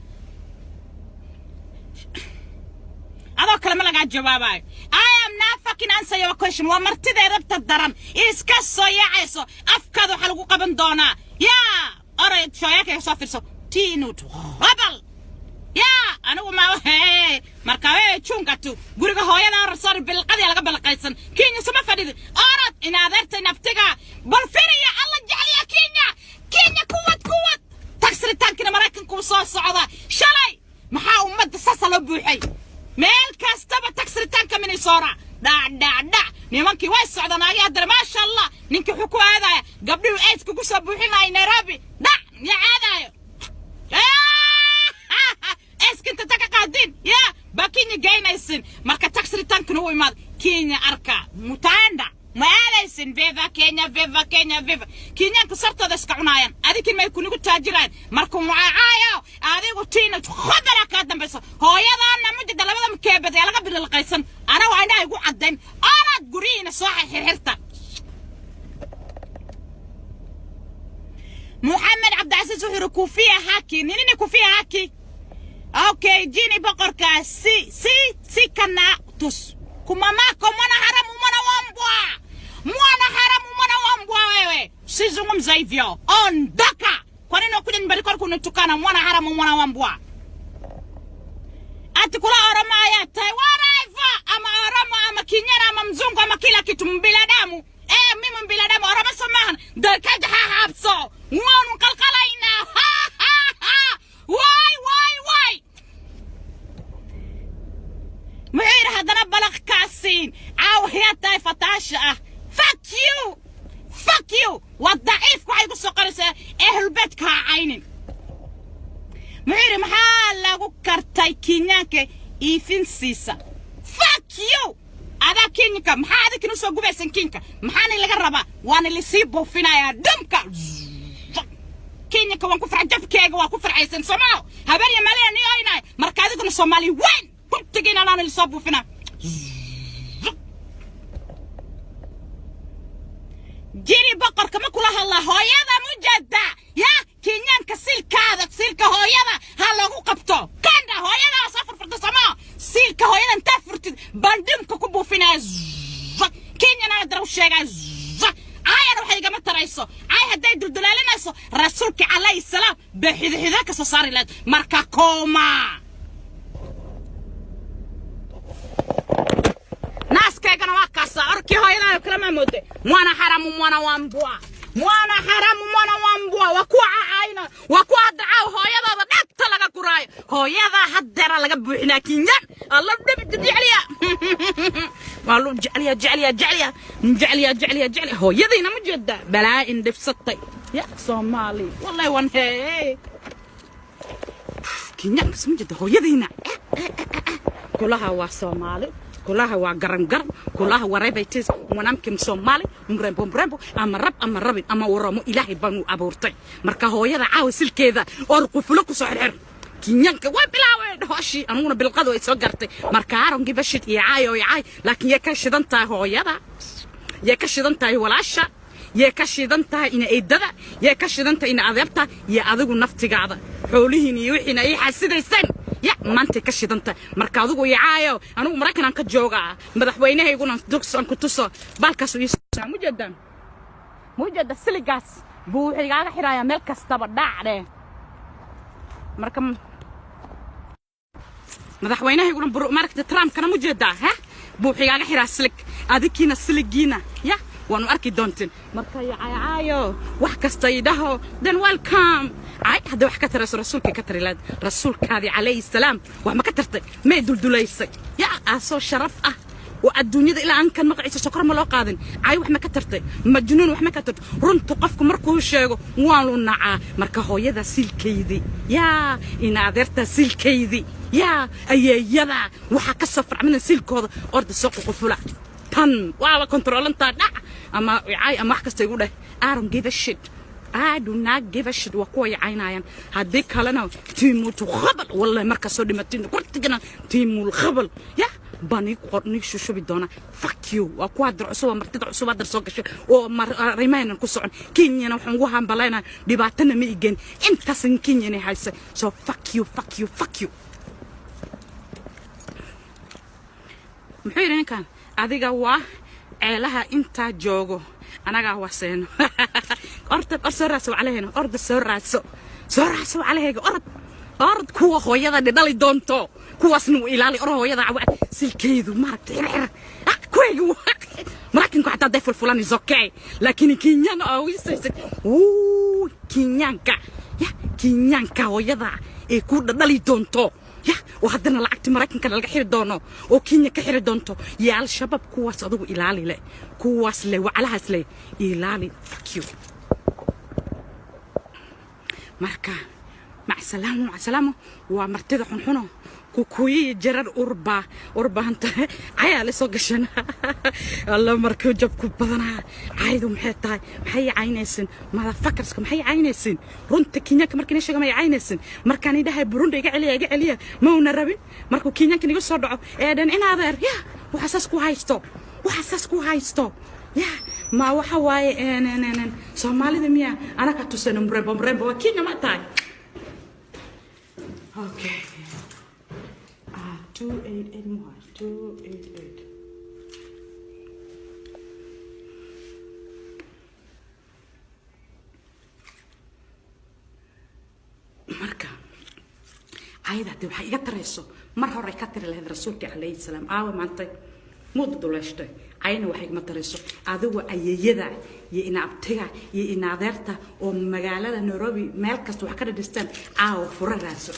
Adoo kale ma lagaa jawaabayo. I am not fucking answer your question. Waa martida rabta daran iska soo yaacayso. Afkaada waxaa lagu qaban doonaa. Yaa oray, shooyaakayga soo fiirso. Tiinut rabal yaa anigu ma hee. Marka wewe chunga tu guriga hooyada orod, sorry, bilqadii laga balqaysan. Kenya suma fadhidi. Orod in adeertay naftiga bal firiya. Alla jecliya Kenya. Kenya kuwad kuwad tax returnkiina Maraykanku soo socda. Shalay maxaa ummadda sasa loo buuxay meel kastaba? Tax returnka Minnesota dhac dhac dhac. Nimankii way socdaan agi haddana, maasha Allah. Ninkii wuxuu ku aadaya gabdhihii aids kugu soo buuxinaya Nairobi. Dhac ya aadayo eskinta ta ka qaadin ya baa Kenya geynaysin. Marka tax returnkana u imaad Kenya arka mutaanda ma aadaysin. Viva Kenya, viva Kenya, viva Kenyaanka. Sartooda iska cunaayaan, adikin may kunigu taajiraan. Markuu mucaacaayo adigu tiina khabara kaa dambayso. Hooyadaana mujida labada makeebad ee laga bililqaysan. Ana waa indhaha igu caddayn. Onaad guryihiina soo xirxirta. Muxamed Cabdicasiis wuxuu yidhi kufia haki ni nini? Kufia haki. Okay, jini boqorka si si si kana tus kumamako. Mwana haramu, mwana wa mbwa, mwana haramu, mwana wa mbwa wewe, usizungumza hivyo, ondoka. Kwa nini unakuja nyumbani kwangu kunitukana? Mwana haramu, mwana wa mbwa. Ati kula Oromo ayaa tahay, whatever, ama Oromo ama Kinyana ama mzungu ama kila kitu, mbinadamu. Eh, mimi mbinadamu. Oromo somahan dalkaja ha habso waanu qalqalaynaa. Ha ha ha, waay waay waay. Muxuu yidhi haddana? Balaq kaasiin caawa yaa tahay fataasha ah. Fuck you, fuck you. Waa daciifka waxay ku soo qoraysaa ehlulbeedka ha caynin. Muxuu yidhi? Maxaa lagu kartay Kenyaanka iifinsiisa? Fuck you. Adaa Kenyanka maxaa adinkina usoo gubaysan? Kenyanka maxaana laga rabaa? Waana lisii buufinayaa dhumka Kenyanka. Waan ku farxa, jabkeega waa ku farxaysan soomaaw. Habeen iyo maalin ni oynahay. Marka adiguna Soomaali weyn kurtigiina laana lisoo buufinaa. Jiri boqorka ma kula hadlaa? Hooyada mujada ya Kenyaanka silkaada, silka hooyada ha lagu qabto kanda. Hooyada waa soo furfurta somaa. Siilka hooyada intaa furtid bandhimka ku buufinaya. Kenyana dara u sheegaya caayana waxay igama tarayso. Caay hadday duldulaalinayso, rasuulka calayhi salaam bay xidixida ka soo saari lahayd. Marka kooma naaskaygana waa kaasa orkii hooyadayo kala maamoode. Mwana haramu, mwana wa mbwa, mwana haramu, mwana wa mbwa. Waa kuwa caayna, waa kuwa hadda caaw hooyadooda dhagta laga guraayo. Hooyadaa haddeera laga buuxinaa. Kenyan alla dhib jecliya, waa lu jecliya jecliya jecliya jecliya jecliya jecliya. Hooyadiina ma jeedaa balaa-in dhibsatay ya Soomaali. Wallahi wan hee Kenyankas ma jeeda hooyadiina kulaha waa Soomaali, kulaha waa garan garan, kulaha warebaytis mwanamke Msomali mrembo mrembo ama rab ama rabin ama Oromo Ilaahay baanu abuurtay. Marka hooyada caawa silkeeda or qufulo kusoo xirxir. Kenyanka waa bilaaween hooshii, aniguna bilqadu ay soo gartay. Marka I don't give a shit. Iyo caay oo caay, laakiin yay ka shidan tahay hooyada, yay ka shidan tahay walaasha, yay ka shidan tahay ina eedada, yay ka shidan tahay ina adeebta iyo adigu naftigaada. Xoolihiin iyo wixiina ay xasidayseen ya maantay ka shidan tahay. Marka adigu iyo caayo, anigu Maraykan aan ka joogaa. Madaxweynahayguna dugsan ku tuso baalkaas ii mujeeda mujeeda siligaas buu wuxuu igaaga xirayaa meel kastaba dhacdhe. Marka madaxweynahayguna maaragta Trumpkana mujeedaa ha buu wuxuu igaaga xiraa silig. Adikiina siligiina ya waanu arki doonteen. Marka caayo wax kasta idhaho, then welcome. Cay hadda wax ka tarayso, rasuulkay ka tari lahayd. Rasuulkaadii calayhi salaam wax ma ka tartay? May duldulaysay ya aasoo sharaf ah oo adduunyada ilaa aan kan magaciisa sokor ma loo qaadin. Cay wax ma ka tartay? Majnuun wax ma ka tartay? Runta qofku markuu sheego waanu nacaa. Marka hooyada silkaydii yaa ina adeerta silkaydii yaa ayeeyada waxaa ka soo farcmina silkooda orda soo ququfula. Tan waaba kontroolantaa dhac ama cay ama wax kasta igu dheh. I don't give a shit. I do not give a shit. Waa kuwa caynayaan. Haddii kalena tiimutu khabal, wallahi markaa soo dhimatiin kurtigana tiimul khabal ya baan ii shushubi doonaa. Fuck you. Waa kuwa dir cusub, martida cusub hadar soo gashay oo arrimahaynan ku socon. Kenyana waxaan ugu hambalaynaa dhibaatana ma igen intaasan Kenyana haysa. So fuck you, fuck you, fuck you. Muxuu yidhi ninkan? Adiga waa ceelaha intaa joogo, anagaa waseeno. Orda, or soo raadso wacalahayna. Orda, soo raadso, soo raadso wacalahayga. Orod, orod, kuwa hooyada dhali doonto kuwaasna u ilaali. Or hooyada cawa silkeedu maaragta xirxir kuwayga. Maraykanku xataa day fulfulan is okay, laakiin Kenyan oo wuu Kenyaanka ya Kenyaanka hooyada ee ku dhali doonto ya oo haddana lacagti Maraykanka laga xiri doono oo Kenya ka xiri doonto iyo Al-Shabaab, kuwaas adugu ilaali le, kuwaas le, wacalahaas le ilaali. Fuck you. Marka macsalaamo, macsalaamo. Waa martida xunxuno kukuyiyi jarar urba urbahanta cayaa la soo gashan. Alla markuu jabku badanaa caydu maxay tahay? Maxay caynaysin motherfuckerska? Maxay caynaysin? Runta Kenyaanka markii sheega may caynaysin. Markaan idhahay Burundi iga celiya, iga celiya, ma una rabin. Markuu Kenyaanka iga soo dhaco ee dhan in adeer ya waxa saas ku haysto, waxa saas ku haysto ya ma waxa waaye Soomaalida miya anaka tusano mrembo mrembo waa Kenya ma tahay. Okay. 288 more. 288. Marka ayada hadee waxay iga tarayso mar hore ka tiri lahayd Rasuulka calayhi salaam. Aawa maantay muuda duleeshtay cayna waxay igama tarayso. Adigu ayeeyada iyo inaabtiga iyo inaadeerta oo magaalada Nairobi meel kasta wax ka dhadhistaan, caawa fura raadso,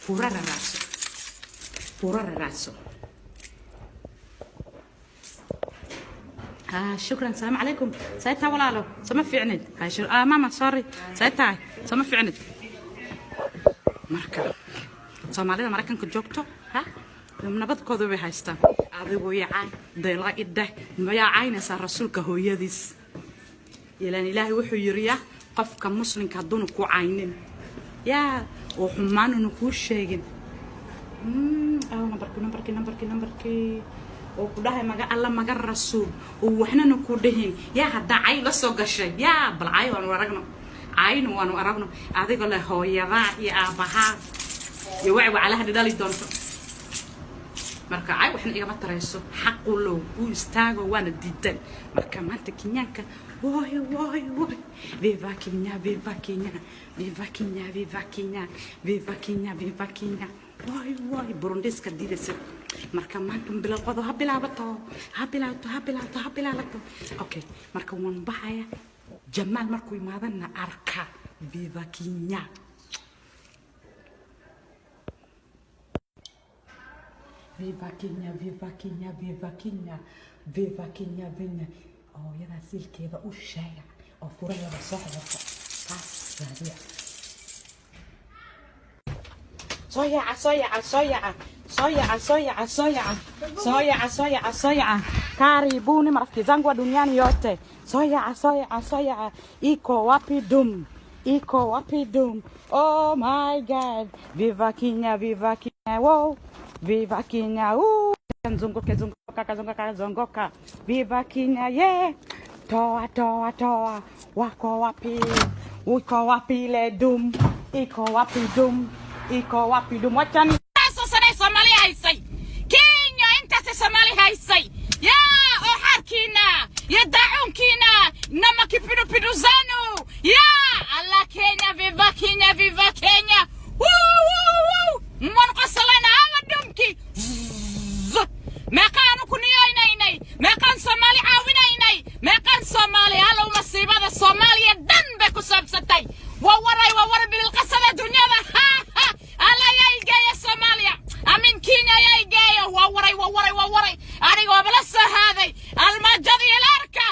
fura raadso, fura raadso. شكرا. السلام عليكم. سايتها ولا سما في عند هاي شو ماما sorry. سايتها سما في عند. Marka Soomaalida Maraykanka joogto ha nabadkooda bay haystaan. Adigu yacaa dayla idheh mayaa caynaysaa Rasuulka hooyadiis? Ilaan Ilaahay wuxuu yiri ya qofka muslimka hadduuna ku caynin yaa oo xumaanuna kuu sheegin nambarkii, nambarkii, nambarkii, nambarkii oo ku dhahay maga Alla maga Rasuul oo waxnana ku dhihin yaa haddaa cay la soo gashay yaa bal cay waanu aragno, caynu waanu aragno. Adigoo leh hooyadaa iyo aabbahaa iyo waci wacalaha dhidhali doonto. Marka cay waxna igama tarayso. Xaqulow u istaago waana diidan. Marka maanta Kenyaanka woy woy woy, viva Kenya, viva Kenya, viva Kenya, viva Kenya, viva Kenya, viva Kenya, woy woy. Burundiska diidaysa. Marka maanta bilaqodo ha bilaabato, ha bilaabato, ha bilaabato, ha bilaabato. Okay, marka waan baxaya. Jamaal markuu imaadana arka. Viva Kenya, viva Kenya, viva Kenya, viva Kenya, viva Kenya, viva. Hooyadaa silkeeda u sheega oo furaheeda soo xidhato, taas raadiya. Soo yaaca, soo yaaca, soo yaaca, soo yaaca, soo yaaca, soo yaaca, soo yaaca, soo yaaca, soo yaaca. Karibuni marafiki zangu wa duniani yote. Soo yaaca, soo yaaca, soo yaaca. Iko wapi dum? Iko wapi dum? Oh my God, viva Kenya, viva Kenya, wow, viva Kenya. Zunguke, zunguka, zunguka, zunguka. Viva Kenya, yeah. Toa, toa, toa. Wako wapi? Uko wapi ile dum? Iko wapi dum? Iko wapi dum? Wachani Intaasoo sanay Soomaali haysay Kenya, intaasay Soomaali haysay yaa oo xaarkiina iyo daacuunkiina nama kipindupindu zanu yaa alla. Kenya, viva Kenya, viva Kenya. Wuu, wuu, wuu. Waan qosalayna awa dhumki meeqaanu ku niyeynaynay, meeqaan Soomaali caawinaynay, meeqaan Soomaali. Hallow masiibada Soomaaliya dhan bay ku saabsatay. Waa waray, waa waray bililqasada dunyada. Alla yaa igeeya Soomaaliya amin Kenya yaa igeeya. Waa waray, waa waray, waa waray. Aniga waaba la soo haaday almaajadii ilaarka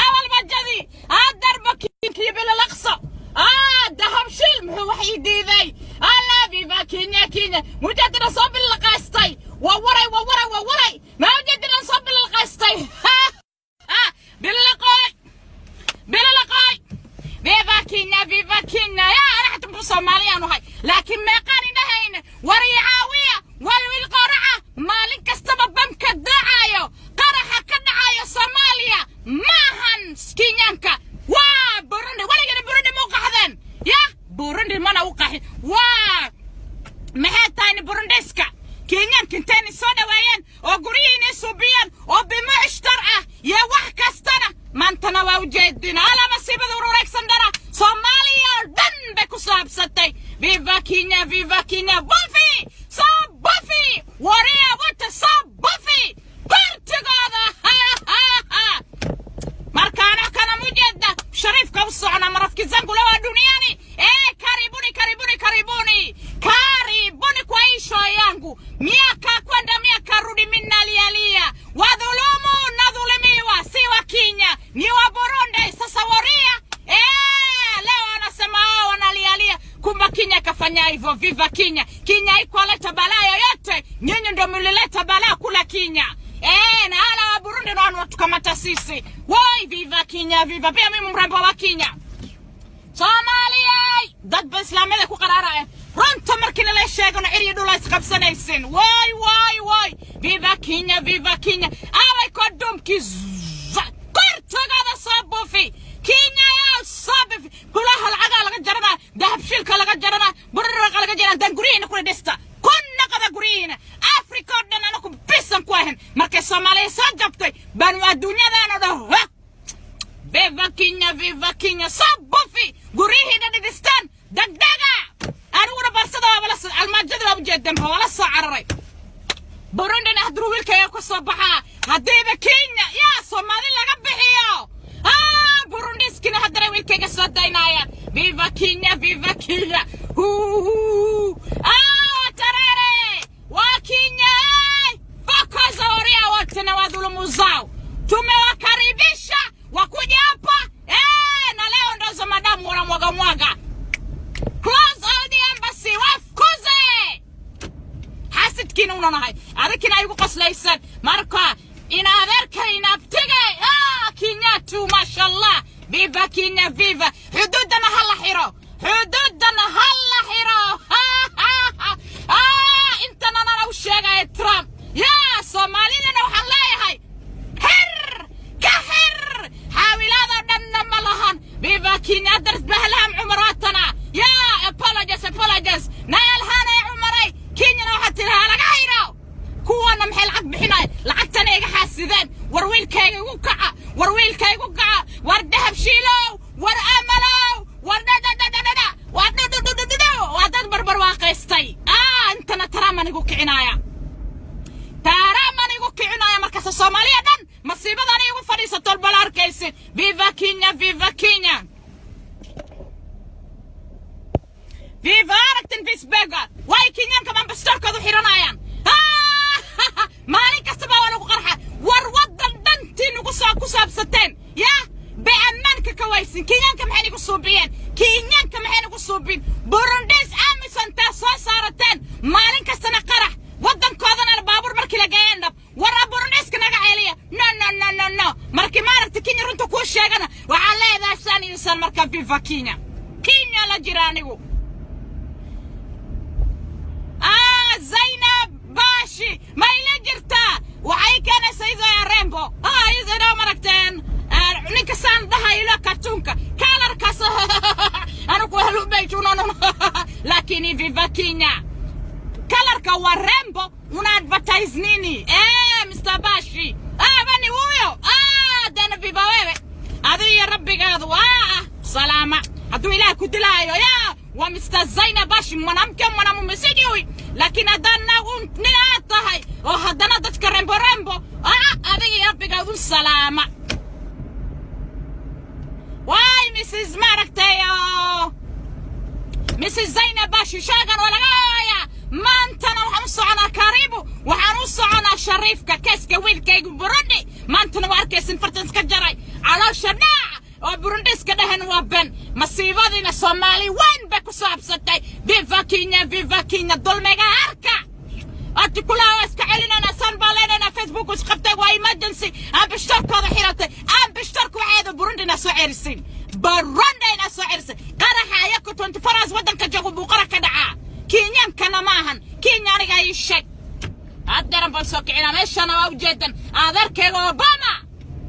almaajadii adarba kiinkiyo bililaqso. Kenya, viva Kenya. Yaa ana xataa Soomaaliyaanu ahay, laakiin meeqaan indhahayna war ii caawiya. War wiil qoraca maalin kastaba bamka dacayo, qaraxa ka dhacayo Soomaaliya maahan Kenyaanka, waa Burundi. Weligana Burundi ma u qaxdeen? Ya Burundi mana u qaxin. Waa maxay tahay Burundiska? Kenyaanka intayna soo dhaweeyeen oo guryihiina suubiyeen oo bimucshtar ah iyo wax kastana, maantana waa ujeedin ala masiibada urureegsan dhana Soomaaliya oo dhan bay ku saabsatay. Viva Kenya, viva Kenya. Bufi soo bufi, wariya wata soo bufi bartigooda. Markaana kana mujeeda shariifka u socona, marafiki zangu la duniani. Eh, karibuni, karibuni, karibuni, karibuni kwa hii show yangu. Miaka kwenda miaka rudi, minalialia wadhulumu na dhulumiwa, si wa Kenya, ni wa Burundi. Sasa waria, eh, leo wanasema wao wanalialia, kumbe Kenya kafanya hivyo. Viva Kenya! Kenya haikuwaleta balaa yoyote, nyinyi ndio mlileta balaa kula Kenya. Eh, na hala wa Burundi ndio wanatukamata sisi. Woi, viva Kenya, viva. Pia mimi mrembo wa Kenya. Soomaaliya dad ba islaamada ku qaraaraya, runta markii nala sheegano cirya dhula isqabsanaysin. Way way way, viva Kenya, viva Kenya. Aaway kodhumkii? Kortagada soo buufi Kenya, yaa soo buufi. Kulaha lacagaa laga jaranaa, Dahabshiilka laga jaranaa, buraraqa laga jaranaa. Dan guryihiina kula dhista, ku naqada guryihiina. Afrika oo dhan anaku bisan ku ahayn. Markay Soomaaliya soo jabtay baanu adduunyadan oo dhan. Viva Kenya, viva Kenya. Soo buufi guryihiina, dhidhistaan degdega. Aniguna barsada waaba la almaajada waa ujeedanba waa la soo cararay. Burundina hadduu wiilkaya ku soo baxaa, haddiiba Kenya yaa Soomaali laga bixiyo, ah, Burundiskina haddana wiilkayga soo daynaya. Viva Kenya, viva Kenya. Huu ah, tarere wa Kenya fokoza waria wote na wadhulumu zao. Tumewakaribisha wakuja hapa, eh, na leo ndozo madamu wanamwaga mwaga. Close all the embassy, wafukuze. Xaasidkiina unanahay, adagkiina ay ugu qoslaysan. Marka ina adeerkayna abtigay, ah, Kenyatu, maasha Allah. Viva Kenya, viva. Xuduuddana ha la xiro, xuduuddana ha la xiro. Ah, intana nana u sheegaya Trump. Yaa Soomaalidana waxaan leeyahay xir ka xir, xaawilaadoo dhanna ma lahan. Viva Kenya. Adars bahlaam cumaraatana yaa apologies, apologies naalhanay cumaray. Kenyana waxaad tidhahaa laga xiro kuwana. Maxay lacag bixinaya? Lacagtana iga xaasideen. War wiilkayga igu kaca, war wiilkayga igu kaca, war Dahab Shiilow, war Amalow, war dhadhadhadhadha, war dhudhudhudhudhu, waa dad barbarwaaqaystay. Ah, intana Taraaman igu kicinaya, taaraaman igu kicinaya. Markaasa Soomaaliya dhan masiibadani igu fadhiisato bala arkaysin. Viva Kenya, viva Kenya, viva. Aragtin Fisberga way Kenyaanka ambassadorkoodu xiranayaan. Maalin kastaba waa lagu qarxa. War waddan dhantii nagu soo ku saabsateen yaa bay ammaanka ka waysin. Kenyaanka maxay nagu suubiyeen? Kenyaanka maxay nagu suubin? Burundis amisontaa soo saarateen, maalin kastana qarax, waddankoodana baabuur markii la geeyeen dhab. War Burundiska naga celiya. No, no, no, no, no. Markii maaragta Kenya runta kuu sheegana waxaa leedahay saan iyo saan. Marka viva Kenya, Kenya la jira anigu. Ah, Zainab Bashi ma ila jirtaa? Waxay keenaysaa iyadoo rembo, ah, iyadoo maragteen ninka saan dhahaylo kartuunka kalarkaas anigu halubeyjunono, lakini viva Kenya. Kalarka wa rembo una advertise nini? Eh, Mr. Bashi, ah, bani huyo. Ah, dana viva wewe adiga rabbigaadu. Ah, salaama hadduu Ilaah ku dilaayo. Ya waa Mr. Zainab Bashi, mwanamke mwanamume sijui, laakiin haddaan nagu nin aad tahay oo haddana dadka rembo rembo, ah, adiga rabbigaadu salaama. Waay Mrs. maaragtay oo Mrs. Zainab Bashi sheegan waa laga haayaa. Maantana waxaan u soconaa, karibu, waxaan u soconaa shariifka keeska wiilkaygu Burundi. Maantana waa arkaysin fartan iska jaray caloosha dhaac oo Burundiska dhehen waa ben. Masiibadiina Soomaali weyn bay ku saabsatay. Viva Kenya, viva Kenya. Dulmiga arka artikulaha waa iska celinayna, san baa leenayna. Facebook isqabtay, waa emergency. Ambassadorkooda xiratay, ambassadorku waxayada Burundina soo ceerisin, Burundina. Soo cerisay qaraxa ayako 24 hours waddanka joogo buu qarax ka dhacaa. Kenyaankana ma ahan Kenya. Aniga ii sheeg, haddeeran baan soo kicinaa. Meeshana waa ujeedan adeerkayga Obama.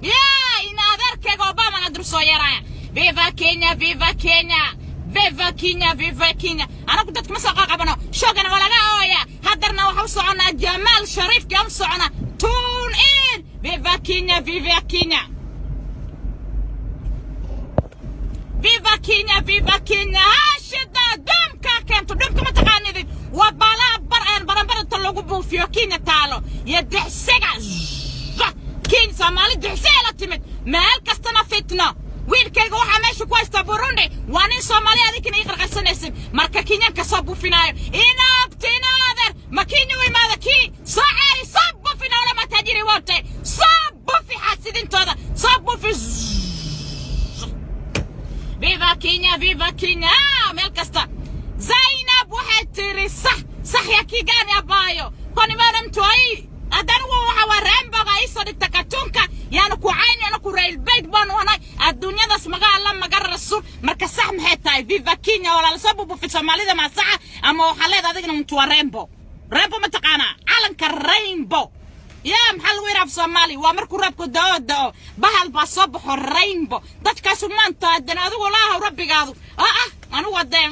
Yaa in adeerkayga Obama na dur soo yeeraya. Viva Kenya, viva Kenya, viva Kenya, viva Kenya. Anagu dadka ma soo qaqabano, shoogana waa laga ooya. Haddarna waxaa u soconaa Jamaal Shariifka u soconaa. Tune in. Viva Kenya, viva Kenya, viva Kenya, viva Kenya. Hashida dhumka keento. Dhumka ma taqaanidin? Waa balaa bar aan baranbaranta lagu buufiyo Kenya taalo iyo dixsiga Kenya. Soomaali dixsiga la timid, meel kastana fitno. Wiilkayga waxaa meesha ku haysta Burundi waa nin Soomaali. Adinkana ii qarqarsanaysin marka Kenyanka soo buufinaayo. Inaabtinaader ma Kenya u imaada kii soo ceeri, soo buufina wala matajiri wote, soo buufi xaasidintooda, soo buufi. Viva Kenya, viva Kenya. Ah, meel kasta. Zainab waxay tiri sax sax ya kigani abaayo, kwani maana mtu ai haddana waxa waa rainbowga iisoo dhigta katunka yaanu ku cayn, yaanu ku railbayd baanu hanay adduunyadaas maga Alla maga rasuul. Marka sax maxay tahay? Viva Kenya walaala. Soo bubufi Soomaalida ma saxa ama waxaa leedahay adigna mtu waa rainbow? Rainbow ma taqaanaa? Calanka rainbow yaa maxaa lagu yidhaha af Soomaali? Waa markuu roobku da'o da'o, bahal baa soo baxo, rainbow. Dadkaasu maanta haddana adigu laahaw rabbigaadu ah anigu hadee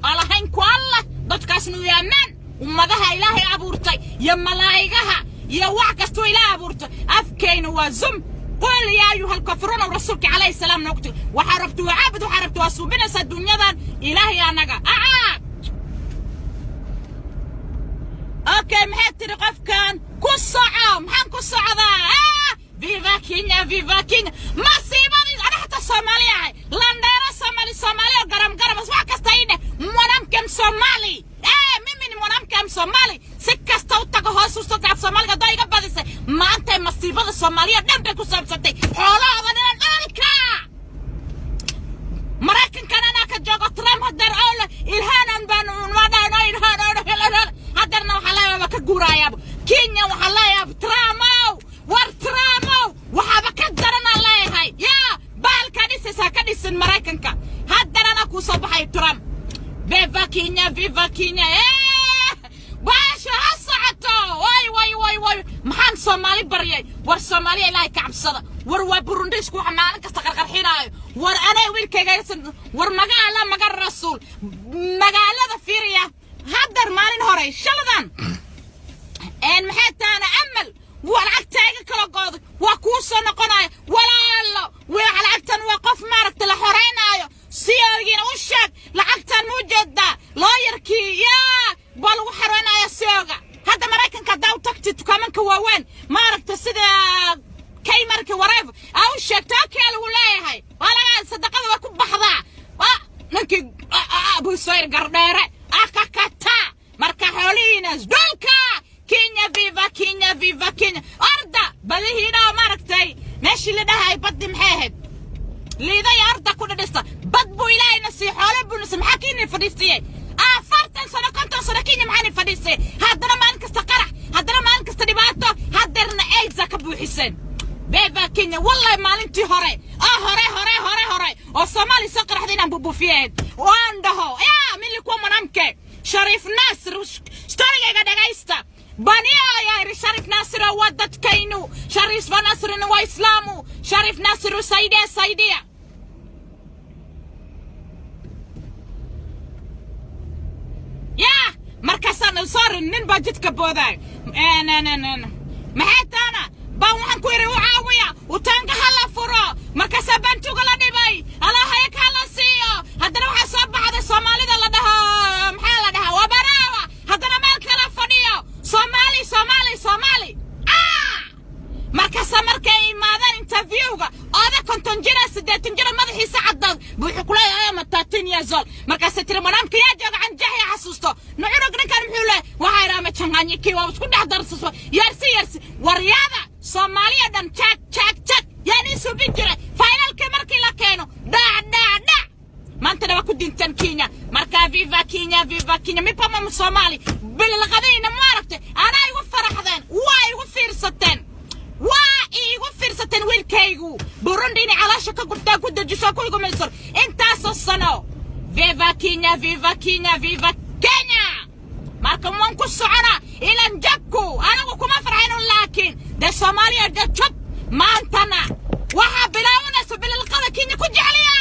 alahayn ku Allah. Dadkaasna waa ammaan ummadaha Ilaahay abuurtay iyo malaa'igaha iyo wax kastuu Ilaahay abuurtay. Afkayna waa zum. Qul yaa ayuha alkafiruuna, rasuulka calayhi salaam noogti. Waxaa rabta waa caabud, waxaa rabta waa suubinaysaa dunyadan Ilaahay anaga aa. Okay, maxay tiri qofkan? Ku soco. Maxaan ku socdaa? Ah, viva Kenya, viva Kenya. Masiibadii ana xataa Soomaali ahay, landheero Soomaali, Soomaali oo garam garam, wax kasta ii dheh. Mwanamke Msomali, eh, mimi ni mwanamke Msomali. Si kasta u tago hoos u soo af Soomaaliga haddaa iga badisay. Maanta masiibada Soomaaliya dhan bay ku saabsantay, xoolahooda dhinan dhulka. Maraykankan anaa ka joogo Trump hadeer oo leh Ilhaanan baan wadhaano Ilhaan hadeerna waxaa leeyahay ka guuraayaaba Kenya. Waxaa leeyahay Trumow, war Trumow, waxaaba ka daranaan leeyahay. Yaa baalka dhisaysaa ka dhisin Maraykanka? Haddana anaa kuu soo baxay Trump. Viva Kenya, viva Kenya. Baasha ha socoto. Way way way way, maxaan Soomaali baryay? War Soomaaliya, Ilaahay ka cabsada. War waa Burundiisku waxa maalin kasta qarqarxinaayo. War anay wiilkayga, war magaala maga rasuul magaalada fiiriya. Haddar maalin hore shaladan een maxay taana amal waa lacagta iga kala gooday, waa kuu soo noqonaya walaalo. Waa lacagtan, waa qof maaragta la xoreynaayo. Siyogiina u sheeg lacagtan ma ujeedaa looyarkii yaa baa lagu xareynaya siyoga. Hadda Maraykanka haddaa u tagtid dukaamanka waaweyn, maaragta, sida Kmartka, whatever, aa u sheegto, okay lagu leeyahay, waa laga sadaqada waa ku baxdaa. Waa ninkii Abusoyr gardheere akakata. Marka xoolihiinas dhulka. Kenya, viva Kenya, viva Kenya. Orda badihiina maaragtay meeshii la dhahay baddi maxay ahayd liiday, arda ku dhadhista. Bad buu Ilaahayna siiy, xoolo buu na siiy. Maxaa Kenya fadhiistiyey 40 sano, 50 sano? Kenya maxaana fadhiistay? Haddana maalin kasta qarax, haddana maalin kasta dhibaato, haddeerna aidsa ka buuxiseen. Viva Kenya. Wallahi maalintii hore oo hore hore hore hore oo Soomaaliya soo qaraxday inaan bubuufiyeen waan dhaho yaa milikuwa mwanamke Shariif Naasir. Storygayga dhagaysta. Bania ayaa iri Shariif Naasir waa dadkaynu, Shariif Naasirna waa Islaamu. Shariif Naasir saidia, saidia. Yaa markaasaan sorry, nin baa jidka boodaay. Maxay taana baan waxaan ku yidhi u caawiya utaanka ha la furo. Markaasaa bantuga la dhibay, alaahayag ha la siiyo. Haddana waxaa soo baxday Soomaalida la dhaho, maxaa la dhahaa, waa baraawa. Haddana meel kala fadhiyo Soomaali, Soomaali, Soomaali. Ah, markaasa markay imaadaan interviewga, oda 50 jira, 80 jira, madaxiisa caddaad buu wuxuu kuleeyahay ama 13 years old. Markaasay tiri manaamka yaa jooga canjaxya xasuusto nucunug ninkan muxuu leeyahay? Waxaa idhaa machanganyikiwa, waa isku dhex darsaso yarsi yarsi. Waryada Soomaaliya dhan jaag jaag jaag yaan ii subin jiray finalka markii la keeno, dhac dhac dhac. Maantana waa ku dintan Kenya. Marka viva Kenya, viva Kenya. Mipama Soomaali bililqadayna maaragtay, anaa igu faraxdeen, waa igu fiirsateen, waa iigu fiirsateen. Wiilkaygu Burundi inay calaasha ka gurtaa ku dejiso ku igumaysor intaasoo sano. Viva Kenya, viva Kenya, viva Kenya! Marka waan ku socona ilan jabku anigu kuma farxayno, laakiin dee Soomaaliya dee jab. Maantana waxaa bilaabanaysa bililqada Kenya ku jecliya.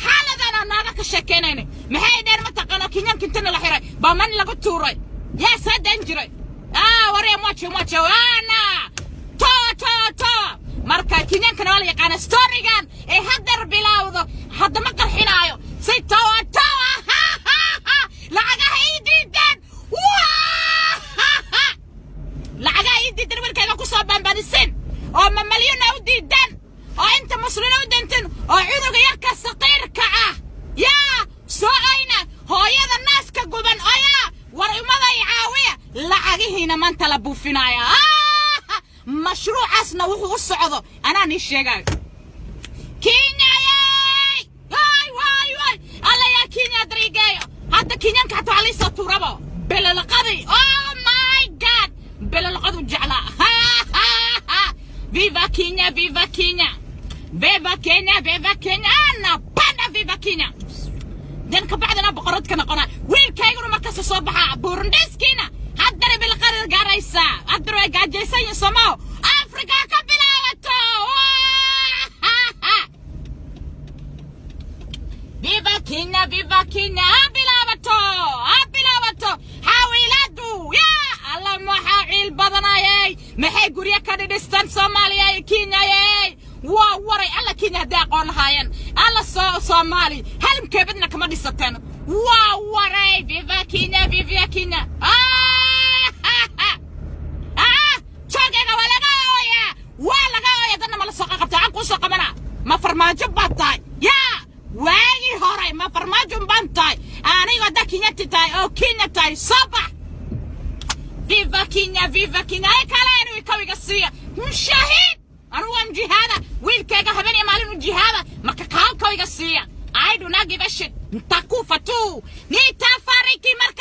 Xaaladana naaga ka sheekeynayna maxay dheen? Mataqaana, Kenyaanka intana la xiray baa man lagu tuuray, yaa soo dan jiray. Ah, waree, mwache, mwache ana to to to. Marka Kenyaankana waa la yaqaana storygan ee haddar bilowdo. Hadda ma qarxinaayo si towa towa lacagaha ii diideen, lacagaha ii diideen, wiilkayga ku soo baanbaanisin oo mamalyuna u diideen oo inta muslina u dintin oo cunuga yarka saqiirka ah yaa soo ayna hooyada naaska guban oyaa war umaday caawiya. Lacagihiina maanta la buufinaya. Mashruucaasna wuxuu u socdo anaa nii sheegayo. Kenya yey, waay waay waay, alla yaa Kenya dariigeeyo. Hadda Kenyanka xataa waxaa liisoo tuurabo belalaqadii. Oh my God, belalaqadu jeclaa. Viva Kenya, viva Kenya, viva Kenya, viva Kenya! Anapenda viva Kenya. Dan ka bacdina boqorad ka noqonaa, wiilkayguna markaas soo baxaa. Burundiskiina haddana bilqarir gaaraysaa, haddana way gaajaysan yihiin. Somaw Afrika ka bilaabato. Viva Kenya, viva Kenya! Ha bilaabato, ha bilaabato xaawilaadu. Yaa alla, maxaa ciil badanayay? Maxay guryo ka dhidhistaan Soomaaliya iyo Kenyayey? Waa waray. Alla, Kenya hadday aqoon lahaayeen, alla soo Soomaali halimkeebadna kama dhisateen. Waa waray. Viva Kenya, viva Kenya! Ah, joogayga waa laga ooyaa, waa laga ooya. Dadna ma la soo qabta aan kuu soo qabana. Ma farmaajo baad tahay? Yaa waagii hore ma farmaajo baan tahay anigo? Haddaa Kenyati tahay oo Kenya tahay, soo bax. Viva Kenya, viva Kenya! Ay kale inuu kawiga siiya mushahiid. Anigu waan jihaada, wiilkayga habeen iyo maalin u jihaada. Marka kaa kawiga siiya, I do not give a shit. Nitakufa tu, nitafariki. Marka